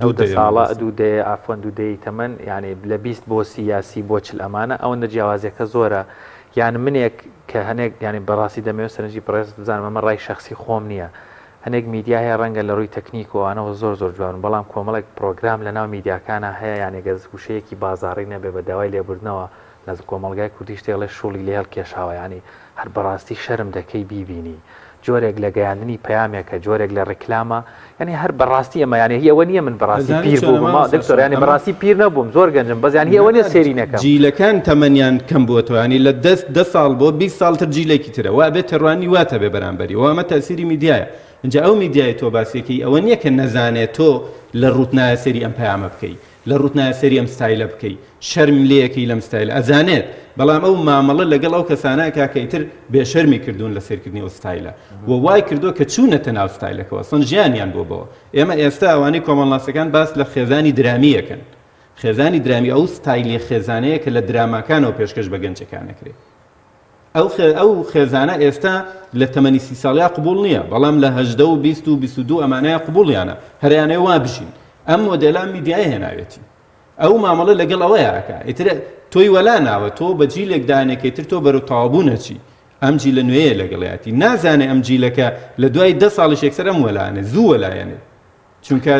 ئەو دە ساڵە دوو دەیە عەفوەن دوو دەیەی تەمەن یانی لە 20 بۆ سی یا سی بۆ چل ئەمانە ئەوەندە جیاوازیەکە زۆرە یان منێک کە هەنێک یانی بەڕاستی دەمەوێت سەرنجی بەڕێزت بزانم ئەمە ڕای شەخسی خۆم نییە هەنێک میدیا هەیە ڕەنگە لە ڕووی تەکنیک و ئەوانەوە زۆر زۆر جوانن بەڵام کۆمەڵێک پڕۆگرام لەناو میدیاکانا هەیە یانی گەر وشەیەکی بازاڕی نەبێ بە داوای لێبوردنەوە لە کۆمەڵگای کوردی شتێک ئەڵێ شوڵی لێ هەڵکێشاوە یانی هەر بەڕاستی شەرم دەکەی بیبینی جۆرێک لە گەیاندنی پەیامێکە جۆرێک لە ڕیکلامە یانی هەر بەڕاستی ئەمە یانی هی ئەوە نییە من بەڕاستی ئەزانی پیر چۆنە بووبم مامۆستا دکتۆر شۆن یانی ئەمە بەڕاستی پیر نەبووم زۆر گەنجم بەس یانی هی ئەوە نییە سێری نەکەم. جیلەکان تەمەنیان کەم بووەتەوە یانی لە دەست دە ساڵ بۆ 20 ساڵ تر جیلێکی ترە وا ئەبێ تێڕوانینی وات هەبێ بەرامبەری وە ئەمە تەئسیری میدیایە ئینجا ئەو میدیای تۆ باسیەکەی ئەوە نییە کە نەزانێ تۆ لە ڕووت نایە سەیری ئەم پەیامە بکەی لە ڕووت نایە سەیری ئەم ستایلە بکەی شەرم لێیەکەی لەم ستایلە ئەزانێت بەڵام ئەو مامەڵە لەگەڵ ئەو کەسانە ئەکا کە ئیتر بێشەرمی کردوون لە سەیرکردنی ئەو ستایلە و وای کردووە کە چوونەتە ناو ستایلەکەوە ئەسڵەن ژیانیان بووە بەوە ئێمە ئێستا ئەوانەی کۆمەڵناسەکان باس لە خێزانی درامی ئەکەن خێزانی درامی ئەو ستایلی خێزانەیە کە لە دراماکانەوە پێشکەش بە گەنجەکان ئەکرێ ئەو ئەو خێزانە ئێستا لە تەمەنی سی ساڵیا قبوڵ نییە، بەڵام لە 18 و 20 و 22 ئەمانەیە قبوڵیانە، هەرەیانەیە وا بژین. ئەم مۆدێلە ئەم میدیایە هێناوێتی. ئەو مامەڵە لەگەڵ ئەوەیا ئەکا. ئیتر تۆی وەلا ناوە، تۆ بە جیلێک دانێ کە ئیتر تۆ بەرەو تەواوبوون ئەچی. ئەم جیلە نوێیە لەگەڵیاتی. نازانێ ئەم جیلەکە لە دوای دە ساڵیش یەکسەر ئەم وەلا ئەنێ، زوو وەلایەنێ. چونکە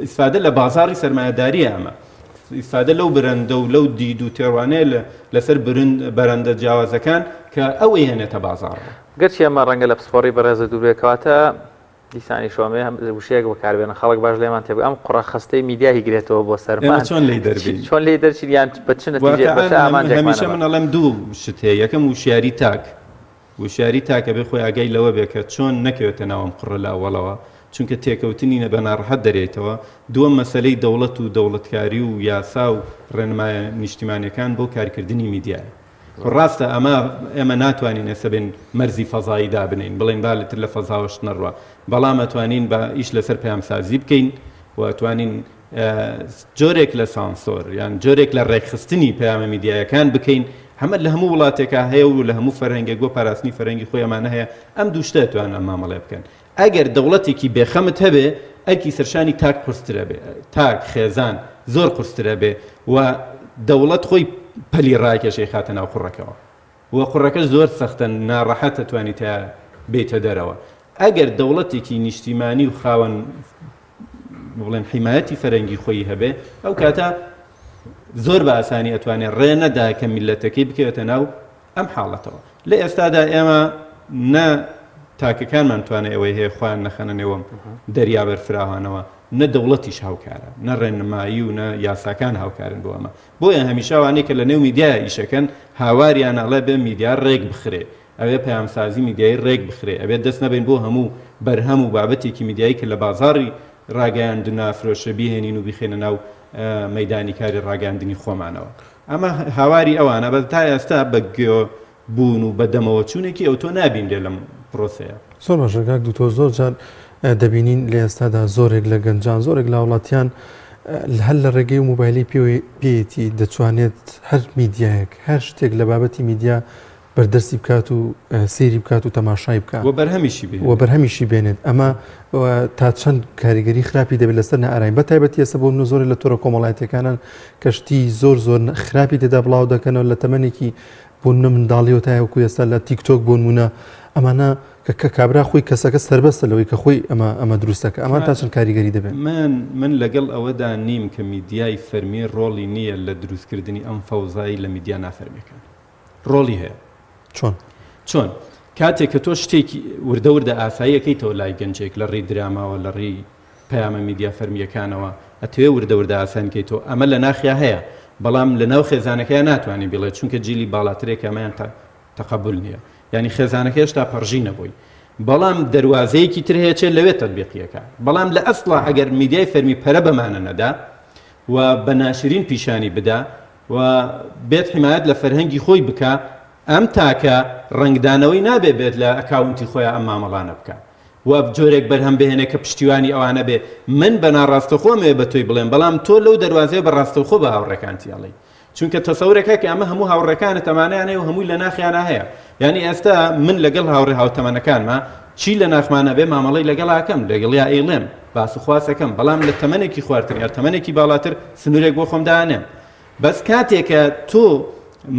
ئیسفادە لە بازاڕی سەرمایەدارییە ئەمە ئیسفادە لەو برەندە و لەو دید و تێڕوانەیە لەسەر بەرەندە جیاوازەکان کە ئەو ئەیهێنێتە بازاڕەوە. گەرچی ئەمە ڕەنگە لە پسپۆڕی بەڕێزت دوور بێت، کەواتە دیسانیش ئەمەوێ هەم وشەیەک بەکاربێنم خەڵک باش لێمان تێبگا، ئەم قوڕە خەستەی میدیا هیگرێتەوە بۆ ئێمە سەرمان، چۆن لێی دەربێین؟ چۆن لێی دەرچین یان بە چ نەتیجەیەک بە چ واقیعەن ئامانجێکمان هەمیشە ئەبات؟ من ئەڵێم دوو شت هەیە، یەکەم وشیاری تاک، وشیاری تاک ئەبێ خۆی ئاگای لەوە بێ کە چۆن نەکەوێتە ناو ئەم قوڕە لە ئەوەڵەوە، چونکە تێکەوتنی نە بە ناڕەحەت دەرێیتەوە، دووەم مەسەلەی دەوڵەت و دەوڵەتکاری و یاسا و ڕێنمایە نیشتیمانیەکان بۆ کارکردنی میدیایە. خۆ ڕاستە ئەمە ئێمە ناتوانین ئێستا بێین مەرزی فەزایی دابنێین بڵێین با لتر لە فەزاوە شت نەڕوا، بەڵام ئەتوانین بە ئیش لەسەر پەیامسازی بکەین و ئەتوانین جۆرێک لە سانسۆر یان جۆرێک لە ڕێکخستنی پەیامە میدیایەکان بکەین هەمە لە هەموو وڵاتێکا هەیە و لە هەموو فەرهەنگێک بۆ پاراستنی فەرهەنگی خۆی ئەمانە هەیە ئەم دوو شتە توان ئەم مامەڵەیە بکەن ئەگەر دەوڵەتێکی بێخەمت هەبێ ئەرکی سەرشانی تاک قورسترە بێ تاک خێزان زۆر قورسترە بێ و دەوڵەت خۆی پەلی ڕاکێشەی خاتە ناو قوڕەکەوە و قوڕەکەش زۆر سەختە ناڕەحەتە توانی تا بێیتە دەرەوە ئەگەر دەوڵەتێکی نیشتیمانی و خاوەن بڵێن حیمایەتی فەرەنگی خۆی هەبێ ئەو کاتە زۆر بە ئاسانی ئەتوانێت ڕێ نەدا کە میلەتەکەی بکەوێتە ناو ئەم حاڵەتەوە لە ئێستادا ئێمە نە تاکەکانمان توانای ئەوەی هەیە خۆیان نەخەنە نێوەم دەریا بەرفراوانەوە نە دەوڵەتیش هاوکارە نە ڕێنمایی و نە یاساکان هاوکارن بۆ ئەمە بۆیە هەمیشە ئەوانەی کە لە نێو میدیایا ئیشەکەن هاواریان ئەڵێ بێ میدیا ڕێک بخرێ ئەوێ پەیامسازی میدیایی ڕێک بخرێ ئەبێ دەست نەبەین بۆ هەموو بەرهەم و بابەتێکی میدیایی کە لە بازاڕی ڕاگەیاندنا فرۆشرێ بیهێنین و بیخەینە ناو مەیدانی کاری ڕاگەیاندنی خۆمانەوە ئەمە هاواری ئەوانە بەس تا ئێستا بە گوێ بوون و بە دەمەوە چوونێکی ئەوتۆ نابینرێ لەم پرۆسەیە. زۆر باشە کاک دکتۆر زۆر جار دەبینین لە ئێستادا زۆرێک لە گەنجان زۆرێک لە هاوڵاتیان هەر لە ڕێگەی و مۆبایلی پێیەتی دەتوانێت هەر میدیایەک هەر شتێک لە بابەتی میدیا بەردەستی بکات و سەیری بکات و تەماشای بکات و بەرهەمیشی بێنێت و بەرهەمیشی بێنێت ئەمە تا چەند کاریگەری خراپی دەبێت لەسەر نائارامی بە تایبەتی ئێستا بۆ منە زۆرێک لە تۆڕە کۆمەڵایەتیەکانن کە شتی زۆر زۆر خراپی تێدا بڵاو دەکەنەوە لە تەمەنێکی بۆ نمونە منداڵیەوە تا وەکو ئێستا لە تیکتۆک بۆ نمونە ئەمانە کە کابرا خۆی کەسەکە سەربەستە لەوەی کە خۆی ئەمە ئەمە دروستەکە ئەمان تا چەند کاریگەری دەبێت؟ من من لەگەڵ ئەوەدا نیم کە میدیای فەرمی ڕۆڵی نییە لە دروستکردنی ئەم فەوزای لە میدیا نافەرمیەکان ڕۆڵی هەیە. چۆن؟ چۆن؟ کاتێک کە تۆ شتێکی وردە وردە ئاسایی ئەکەیتەوە لای گەنجێک لە ڕێی دراماوە لە ڕێی پەیامە میدیا فەرمییەکانەوە ئەتەوێ وردە وردە ئاسان کەیتەوە ئەمە لە ناخیا هەیە بەڵام لە ناو خێزانەکەیا ناتوانێ بیڵێ چونکە جیلی باڵاترێکە ئەمەیان تەقەبول نییە یانی خێزانەکە هێشتا پەڕژی نەبووی بەڵام دەروازەیەکی تر هەیە چێ لەوێ تەتبیقیەکە بەڵام لە ئەسڵا ئەگەر میدیای فەرمی پەرە بەمانە نەدا و بە ناشرین پیشانی بدا و بێت حمایەت لە فەرهەنگی خۆی بکا ئەم تاکە ڕەنگدانەوەی نابێ بێت لە ئەکاونتی خۆیا ئەم مامەڵانە بکا و جۆرێک بەرهەم بهێنێ کە پشتیوانی ئەوانە بێ من بە ناڕاستەخۆ ئەمەوێ بە تۆی بڵێم بەڵام تۆ لەو دەروازەیە بە ڕاستەوخۆ بە هاوڕێکانتی ئەڵێی چونکە تەسەورەکە کە ئەمە هەموو هاوڕێکانت ئەمانەیان هەیە و هەمووی لە ناخیانا هەیە یعنی ئێستا من لەگەڵ هاوڕێ هاوتەمەنەکانما چی لە ناخمانە بێ مامەڵەی لەگەڵاکەم لەگەڵیا ئەیڵێم باس و خواسەکەم بەڵام لە تەمەنێکی خوارتر یا تەمەنێکی باڵاتر سنوورێک بۆ خۆم دانێم بەس کاتێک کە تۆ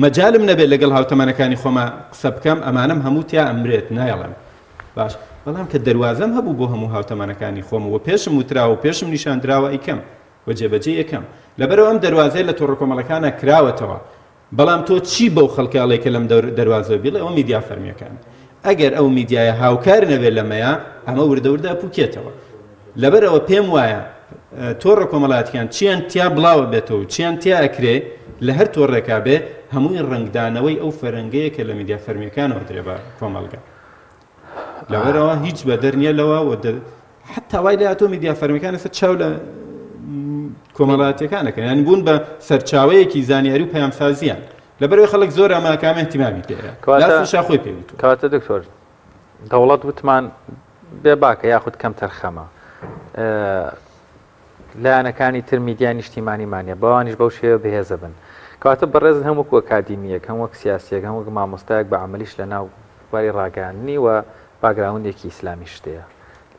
مەجالم نەبێت لەگەڵ هاوتەمەنەکانی خۆما قسە بکەم ئەمانەم هەموو تیا ئەمرێت نایڵێم باش بەڵام کە دەروازەم هەبوو بۆ هەموو هاوتەمەنەکانی خۆم و پێشم وتراوە و پێشم نیشاندراوە ئەیکەم و جێبەجێی ئەکەم لەبەرئەوە ئەم دەروازەیە لە تۆڕە کۆمەڵەکانا کراوەتەوە بەڵام تۆ چی بەو خەڵکە ئەڵێی کە لەم دەروازەوە بیڵێ ئەوە میدیا فەرمیەکانە ئەگەر ئەو میدیایە هاوکار نەبێت لەمەیا ئەمە وردە وردە ئەپوکێتەوە لەبەرئەوە پێم وایە تۆڕە کۆمەڵاتیان چیان تیا بڵاوە بێتەوە چیان تیا ئەکرێ لە هەر تۆڕێکا بێ هەمووی ڕەنگدانەوەی ئەو فەرەنگەیە کە لە میدیا فەرمیەکانەوە درێ بە کۆمەڵگە لەبەرئەوە هیچ بەدەر نییە لەوە و حتا وای لە تۆ میدیا فەرمیەکان لەسەر چاو لە کۆمەڵاتیەکان ئەکەن یان بوون بە سەرچاوەیەکی زانیاری و پەیامسازیان لەبەرەوەی خەڵک زۆر ئەماکامە اهتمامی پێیە لاسیشا خۆی پێ وتووە. کەواتە دکتۆر دەوڵەت وتمان بێ باکە یاخود کەم تەرخەمە لایەنەکانی تر میدیای نیشتیمانیمان نیە بەوانیش بەو شێوە بەهێزە بن کەواتە بەڕێزت هەم وەکو ئەکادیمیەک هەم وەک سیاسیەک هەم وەک مامۆستایەک بە عەمەلیش لە ناو بواری ڕاگەیاندنی و باگراوندێکی ئیسلامیشت هەیە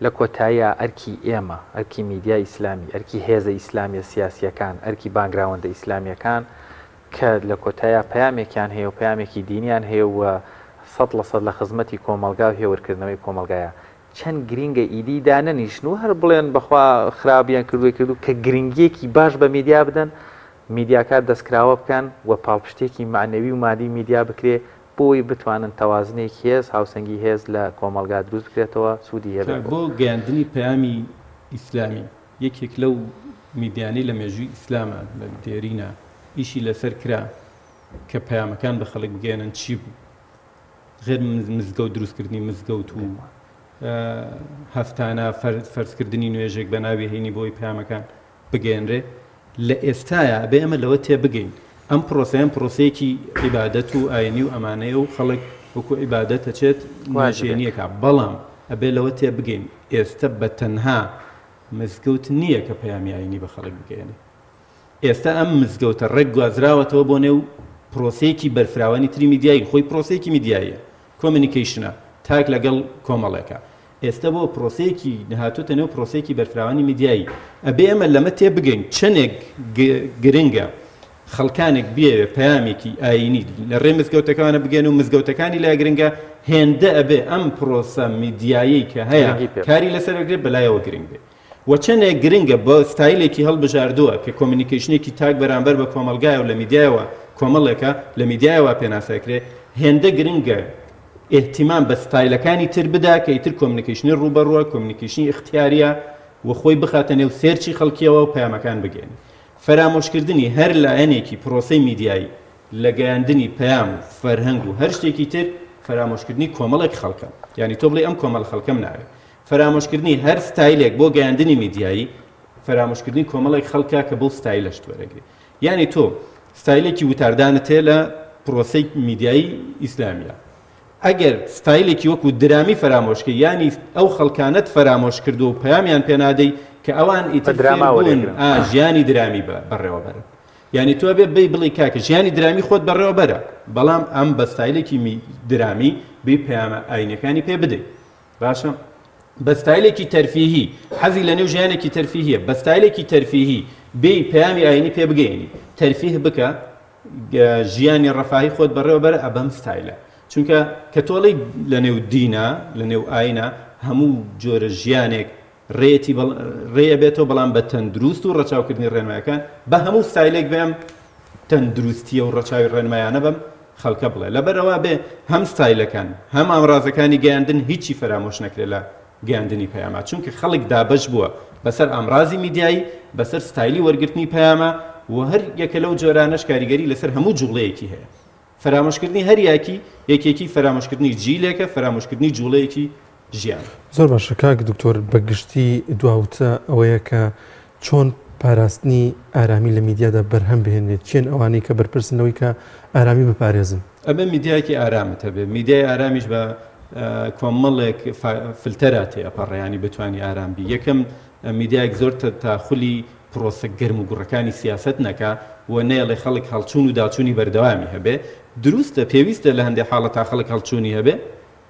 لە کۆتاییا ئەرکی ئێمە ئەرکی میدیای ئیسلامی ئەرکی هێزە ئیسلامیە سیاسیەکان ئەرکی بانگراوەندە ئیسلامیەکان کە لە کۆتاییا پەیامێکیان هەیە و پەیامێکی دینیان هەیە و 100% لە خزمەتی کۆمەڵگا و هێورکردنەوەی کۆمەڵگایە چەند گرینگە ئیدی دانەنیشن و هەر بڵێن بەخوا خراپیان کردووە کردو کە گرنگیەکی باش بە میدیا بدەن میدیاکار دەستکراوە بکەن و پاڵپشتێکی مەعنەوی و مادی میدیا بکرێ بۆی بتوانن تەوازنێکی هێز هاوسەنگی هێز لە کۆمەڵگا دروست بکرێتەوە سوودی هەبێت بۆ گەیاندنی پەیامی ئیسلامی یەکێک لەو میدیانەی لە مێژووی ئیسلامە لە دێرینە ئیشی لەسەر کرا کە پەیامەکان بە خەڵک بگەیەنن چی بوو؟ غێر مزگەوت دروستکردنی مزگەوت و هەفتانە فەرزکردنی نوێژێک بە ناوی هەینی بۆی پەیامەکان بگەیەنرێ لە ئێستایا ئەبێ ئێمە لەوە تێبگەین ئەم پرۆسەیەم پرۆسەیەکی عیبادەت و ئاینی و ئەمانەیە و خەڵک وەکو عیبادەت ئەچێت نوێژێنیەکە بەڵام ئەبێ لەوە تێبگەین ئێستە بە تەنها مزگەوت نییە کە پەیامی ئاینی بە خەڵک بگەیەنێ ئێستا ئەم مزگەوتە ڕێک گوازراوەتەوە بۆ نێو پرۆسەیەکی بەرفراوانی تری میدیایی، خۆی پرۆسەیەکی میدیاییە، communication ە، تاک لەگەڵ کۆمەڵێکە. ئێستا بۆ پرۆسەیەکی هاتۆتە نێو پرۆسەیەکی بەرفراوانی میدیایی. ئەبێ ئێمە لەمە تێبگەین چەندێک گرنگە خەڵکانێک بیەوێ پەیامێکی ئایینی لە ڕێی مزگەوتەکانە بگەن و مزگەوتەکانی لا گرنگە، هێندە ئەبێ ئەم پرۆسە میدیایەی کە هەیە کاری لەسەر بکرێت بەلایەوە گرنگ بێ. وە چەنێک گرنگە بۆ ستایلێکی هەڵبژاردووە کە communication ێکی تاک بەرامبەر بە کۆمەڵگایە و لە میدیایەوە کۆمەڵێکە لە میدیایەوە پێناسە ئەکرێ هێندە گرنگە ئیهتیمام بە ستایلەکانی تر بدا کە ئیتر communication ی ڕووبەڕووە communication ی ئیختیاریە و خۆی بخاتە نێو search ی خەڵکیەوە و پەیامەکان بگەێنێ فەرامۆشکردنی هەر لایەنێکی پرۆسەی میدیایی لە گەیاندنی پەیام و فەرهەنگ و هەر شتێکی تر فەرامۆشکردنی کۆمەڵێک خەڵکە یانی تۆ بڵێ ئەم کۆمەڵ خەڵکەم ناوێ فەرامۆشکردنی هەر ستایلێک بۆ گەیاندنی میدیایی، فەرامۆشکردنی کۆمەڵێک خەڵکە کە بەو ستایلە شت وەرەگری. یانی تۆ ستایلێکی وتاردانت هەیە لە پرۆسەی میدیایی ئیسلامیە. ئەگەر ستایلێکی وەکو درامی فەرامۆش کەی، یانی ئەو خەڵکانەت فەرامۆش کردووە و پەیامیان پێ نادەی کە ئەوان ئیتر فێر بوون ئا ژیانی درامی بەڕێوە بەرن. یانی تۆ ئەبێ بێی بڵێی کاکە ژیانی درامی خۆت بەڕێوە بەرە، بەڵام ئەم بە ستایلێکی درامی بێی پەیامە ئاینیەکانی پێ بدەی. باشە بە ستایلێکی تەرفیهی حەزی لە نێو ژیانێکی تەرفیهیە بە ستایلێکی تەرفیهی بێی پەیامی ئاینی پێ بگەیەنی تەرفیه بکە ژیانی ڕەفاهی خۆت بەڕێوە بەرە ئەبەم ستایلە. چونکە کە تۆ ئەڵێی لە نێو دینا، لە نێو ئاینا هەموو جۆرە ژیانێک ڕێیەتی ڕێی ئەبێتەوە بەڵام بە تەندروست و ڕەچاوکردنی ڕێنمایەکان بە هەموو ستایلێک بێم تەندروستیە و ڕەچاوی ڕێنمایانە بەم خەڵکە بڵێ لەبەرئەوە بێ هەم ستایلەکان هەم ئامرازەکانی گەیاندن هیچی فەرامۆش نەکرێت لە گەیاندنی پەیاما چونکە خەڵک دابەش بووە بەسەر ئامرازی میدیایی بەسەر ستایلی وەرگرتنی پەیاما و هەر یەکە لەو جۆرانەش کاریگەری لەسەر هەموو جوڵەیەکی هەیە فەرامۆشکردنی هەر یاکی یەکێکی فەرامۆشکردنی جیلێکە فەرامۆشکردنی جوڵەیەکی ژیانە. زۆر باشە کاک دکتۆر بە گشتی دواوتە ئەوەیە کە چۆن پاراستنی ئارامی لە میدیادا بەرهەم بهێنرێت کێن ئەوانەی کە بەرپرسن لەوەی کە ئارامی بپارێزن؟ ئەبێ میدیایەکی ئارامت هەبێ میدیای ئارامیش بە کۆمەڵێک فلتەرا تێئەپەڕێ یانی بتوانی ئارام بی یەکەم میدیایەک زۆر تەداخولی پرۆسە گەرم و گوڕەکانی سیاسەت نەکا و نەیەڵێ خەڵک هەڵچوون و داچوونی بەردەوامی هەبێ. دروستە پێویستە لە هەندێ حاڵەتا خەڵک هەڵچوونی هەبێ،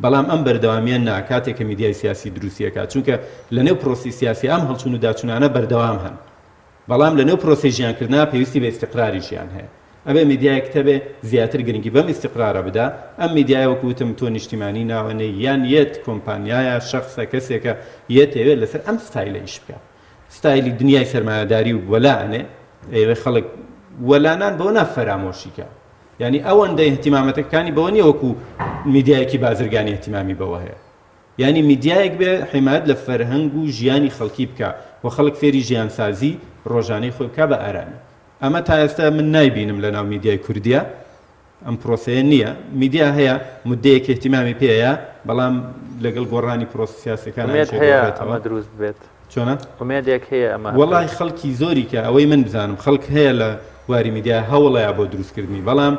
بەڵام ئەم بەردەوامییە نا کاتێ کە میدیای سیاسی دروستی ئەکا، چونکە لە نێو پرۆسەی سیاسی ئەم هەڵچوون و داچوونانە بەردەوام هەن، بەڵام لە نێو پرۆسەی ژیانکردنا پێویستی بە ئیستیقراری ژیان هەیە. ئەبێ میدیایەکت هەبێ زیاتر گرنگی بەم ئیستیقرارە بدا، ئەم میدیایە وەکو وتم تۆ نیشتیمانی ناوەنێی یان یەت کۆمپانیایە، شەخسە، کەسێکە یەتەوێ لەسەر ئەم ستایلە ئیش بکا. ستایلی دنیای سەرمایەداری و وەلا ئەنێ ئەیەوێ خەڵک وەلانان بەوە نا فەرامۆشی کە یعنی ئەوەندە ئیهتیمامەتەکانی بەوە نییە وەکو میدیایەکی بازرگانی ئیهتیمامی بەوە هەیە یعنی میدیایەک بێ حمایەت لە فەرهەنگ و ژیانی خەڵکی بکە و خەڵک فێری ژیانسازی ڕۆژانەی خۆی بکا بە ئارامی ئەمە تا ئێستا من نایبینم لە ناو میدیای کوردیە ئەم پرۆسەیە نییە. میدیا هەیە مدەیەک ئیهتیمامی پێیە، بەڵام لەگەڵ گۆڕانی پرۆسە سیاسیەکان ئومێد ئەمیش هەیە ئەگۆڕێتەوە. ئەمە دروست ببێت؟ چۆنە؟ ئومێدێک هەیە ئەمە وەڵای خەڵکی زۆری کە ئەوەی من بزانم خەڵک هەیە لە بواری میدیا هەوڵەیە بۆ دروستکردنی، بەڵام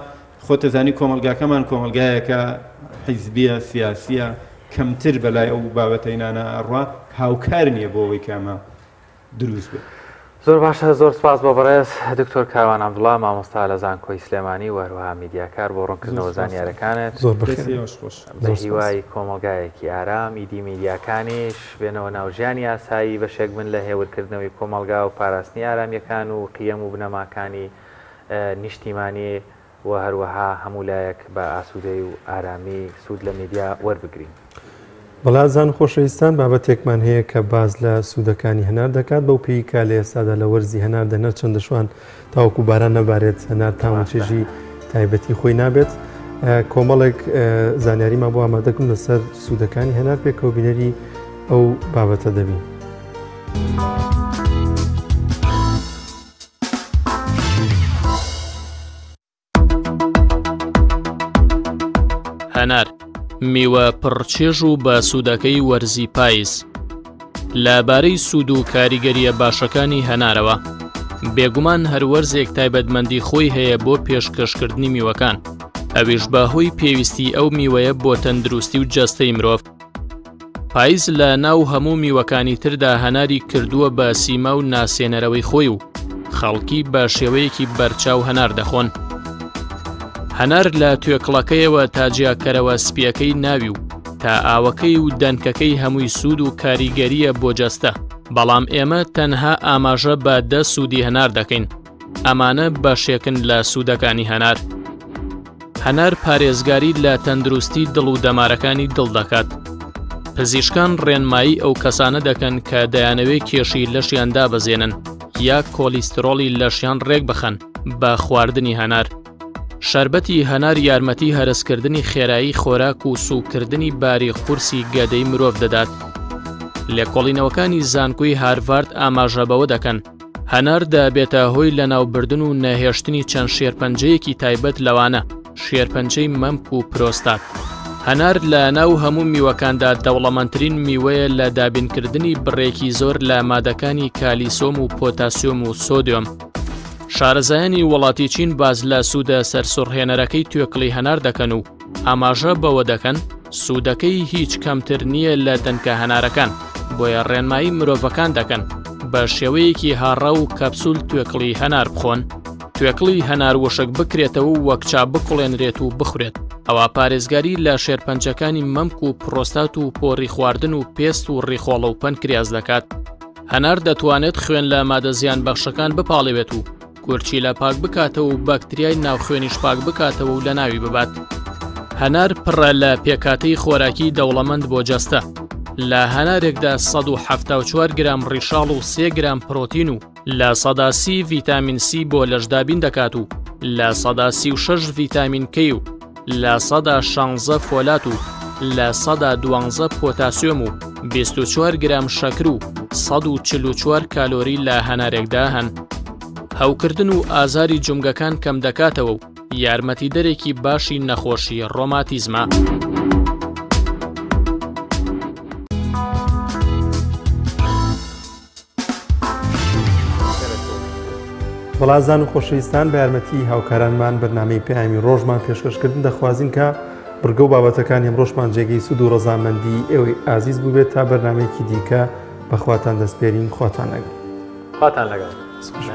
خۆت ئەزانی کۆمەڵگاکەمان کۆمەڵگایەکە حیزبیە، سیاسیە، کەمتر بەلای ئەو بابەتەینانە ئەڕوا، هاوکار نییە بۆ ئەوەی کە ئەمە دروست بێت. زۆر باشە زۆر سپاس بۆ بەڕێز دکتۆر کاروان عەبدوڵا مامۆستا لە زانکۆی سلێمانی و هەروەها میدیاکار بۆ ڕوونکردنەوە زانیارەکانت. زۆر بەخێر بە هیوای کۆمەڵگایەکی ئارام ئیدی میدیاکانیش بێنەوە ناو ژیانی ئاسایی بەشێک بن لە هێورکردنەوەی کۆمەڵگا و پاراستنی ئارامیەکان و قیەم و بنەماکانی نیشتیمانی و هەروەها هەموو لایەک بە ئاسوودەی و ئارامی سوود لە میدیا وەربگرین. بەڵێ ئازیزان و خۆشەویستان بابەتێکمان هەیە کە باس لە سوودەکانی هەنار دەکات بەو پێی کە لە ئێستادا لە وەرزی هەنار دەنەر چەندە شوان تاوەکو باران نەبارێت هەنار تام و چێژی تایبەتی خۆی نابێت کۆمەڵێک زانیاریمان بۆ ئامادەکم لەسەر سوودەکانی هەنار پێکەوە بینەری ئەو بابەتە دەبین. هەنار میوە پڕچێژ و بە سوودەکەی وەرزی پایز لە بارەی سوود و کاریگەریە باشەکانی هەنارەوە بێگومان هەر وەرزێک تایبەتمەندی خۆی هەیە بۆ پێشکەشکردنی میوەکان ئەویش بە هۆی پێویستی ئەو میوەیە بۆ تەندروستی و جەستەی مرۆڤ پایز لە ناو هەموو میوەکانی تردا هەناری کردووە بە سیما و ناسێنەرەوەی خۆی و خەڵکی بە شێوەیەکی بەرچاو هەنار دەخۆن. هەنار لە توێکڵەکەیەوە تا جیاکەرەوە سپیەکەی ناوی و تا ئاوەکەی و دەنکەکەی هەمووی سوود و کاریگەریە بۆ جەستە بەڵام ئێمە تەنها ئاماژە بە دە سوودی هەنار دەکەین ئەمانە بەشێکن لە سوودەکانی هەنار. هەنار پارێزگاری لە تەندروستی دڵ و دەمارەکانی دڵ دەکات. پزیشکان ڕێنمایی ئەو کەسانە دەکەن کە دەیانەوێت کێشی لەشیان دابەزێنن یا کۆلیسترۆڵی لەشیان ڕێک بخەن بە خواردنی هەنار. شەربەتی هەنار یارمەتی هەرسکردنی خێرایی خۆراک و سووکردنی باری قورسی گەدەی مرۆڤ دەدات. لێکۆڵینەوەکانی زانکۆی هارڤارد ئاماژە بەوە دەکەن، هەنار دەبێتە هۆی لەناوبردن و نەهێشتنی چەند شێرپەنجەیەکی تایبەت لەوانە شێرپەنجەی مەمک و پرۆستات. هەنار لە ناو هەموو میوەکاندا دەوڵەمەندترین میوەیە لە دابینکردنی بڕێکی زۆر لە مادەکانی کالیسۆم و پۆتاسیۆم و سۆدیۆم. شارەزایانی وڵاتی چین باس لە سوودە سەرسوڕهێنەرەکەی توێکڵی هەنار دەکەن و ئاماژە بەوە دەکەن سوودەکەی هیچ کەمتر نییە لە دەنکە هەنارەکان، بۆیە ڕێنمایی مرۆڤەکان دەکەن بە شێوەیەکی هاڕە و کەپسول توێکڵی هەنار بخۆن. توێکڵی هەنار وشک بکرێتەوە و وەک چا بکوڵێنرێت و بخورێت، ئەوا پارێزگاری لە شێرپەنجەکانی مەمک و پرۆستات و پۆڕی خواردن و پێست و ڕیخۆڵە و پەنکریاس دەکات. هەنار دەتوانێت خوێن لە مادە زیانبەخشەکان بپاڵێوێت و گورچیلە پاک بکاتەوە و بەکتریای ناو خوێنیش پاک بکاتەوە و لەناوی ببات. هەنار پڕە لە پێکهاتەی خۆراکی دەوڵەمەند بۆ جەستە. لە هەنارێکدا 174 گرام ڕیشاڵ و 3 گرام پرۆتین و 30% ڤیتامین سی بۆ لەش دابین دەکات و 36% ڤیتامین کەی و 16% فۆلات و 12% پۆتاسیۆم و 24 گرام شەکر و 144 کالۆری لە هەنارێکدا هەن. هەوکردن و ئازاری جومگەکان کەمدەکاتەوە و یارمەتیدەرێکی باشی نەخۆشی ڕۆماتیزمە. وڵازان و خۆشەویستان بە یارمەتی هاوکارانمان بەرنامەی پەیامی ڕۆژمان پێشکەشکردن دەخوازین کە بڕگە و بابەتەکانی ئەمڕۆشمان جێگەی سوود و ڕەزامەندی ئێوەی ئازیز بووبێت تا بەرنامەیەکی دیکە بەخواتان دەسپێرین خواتان لەگەڵ. خواتان لەگەڵ. سپاس.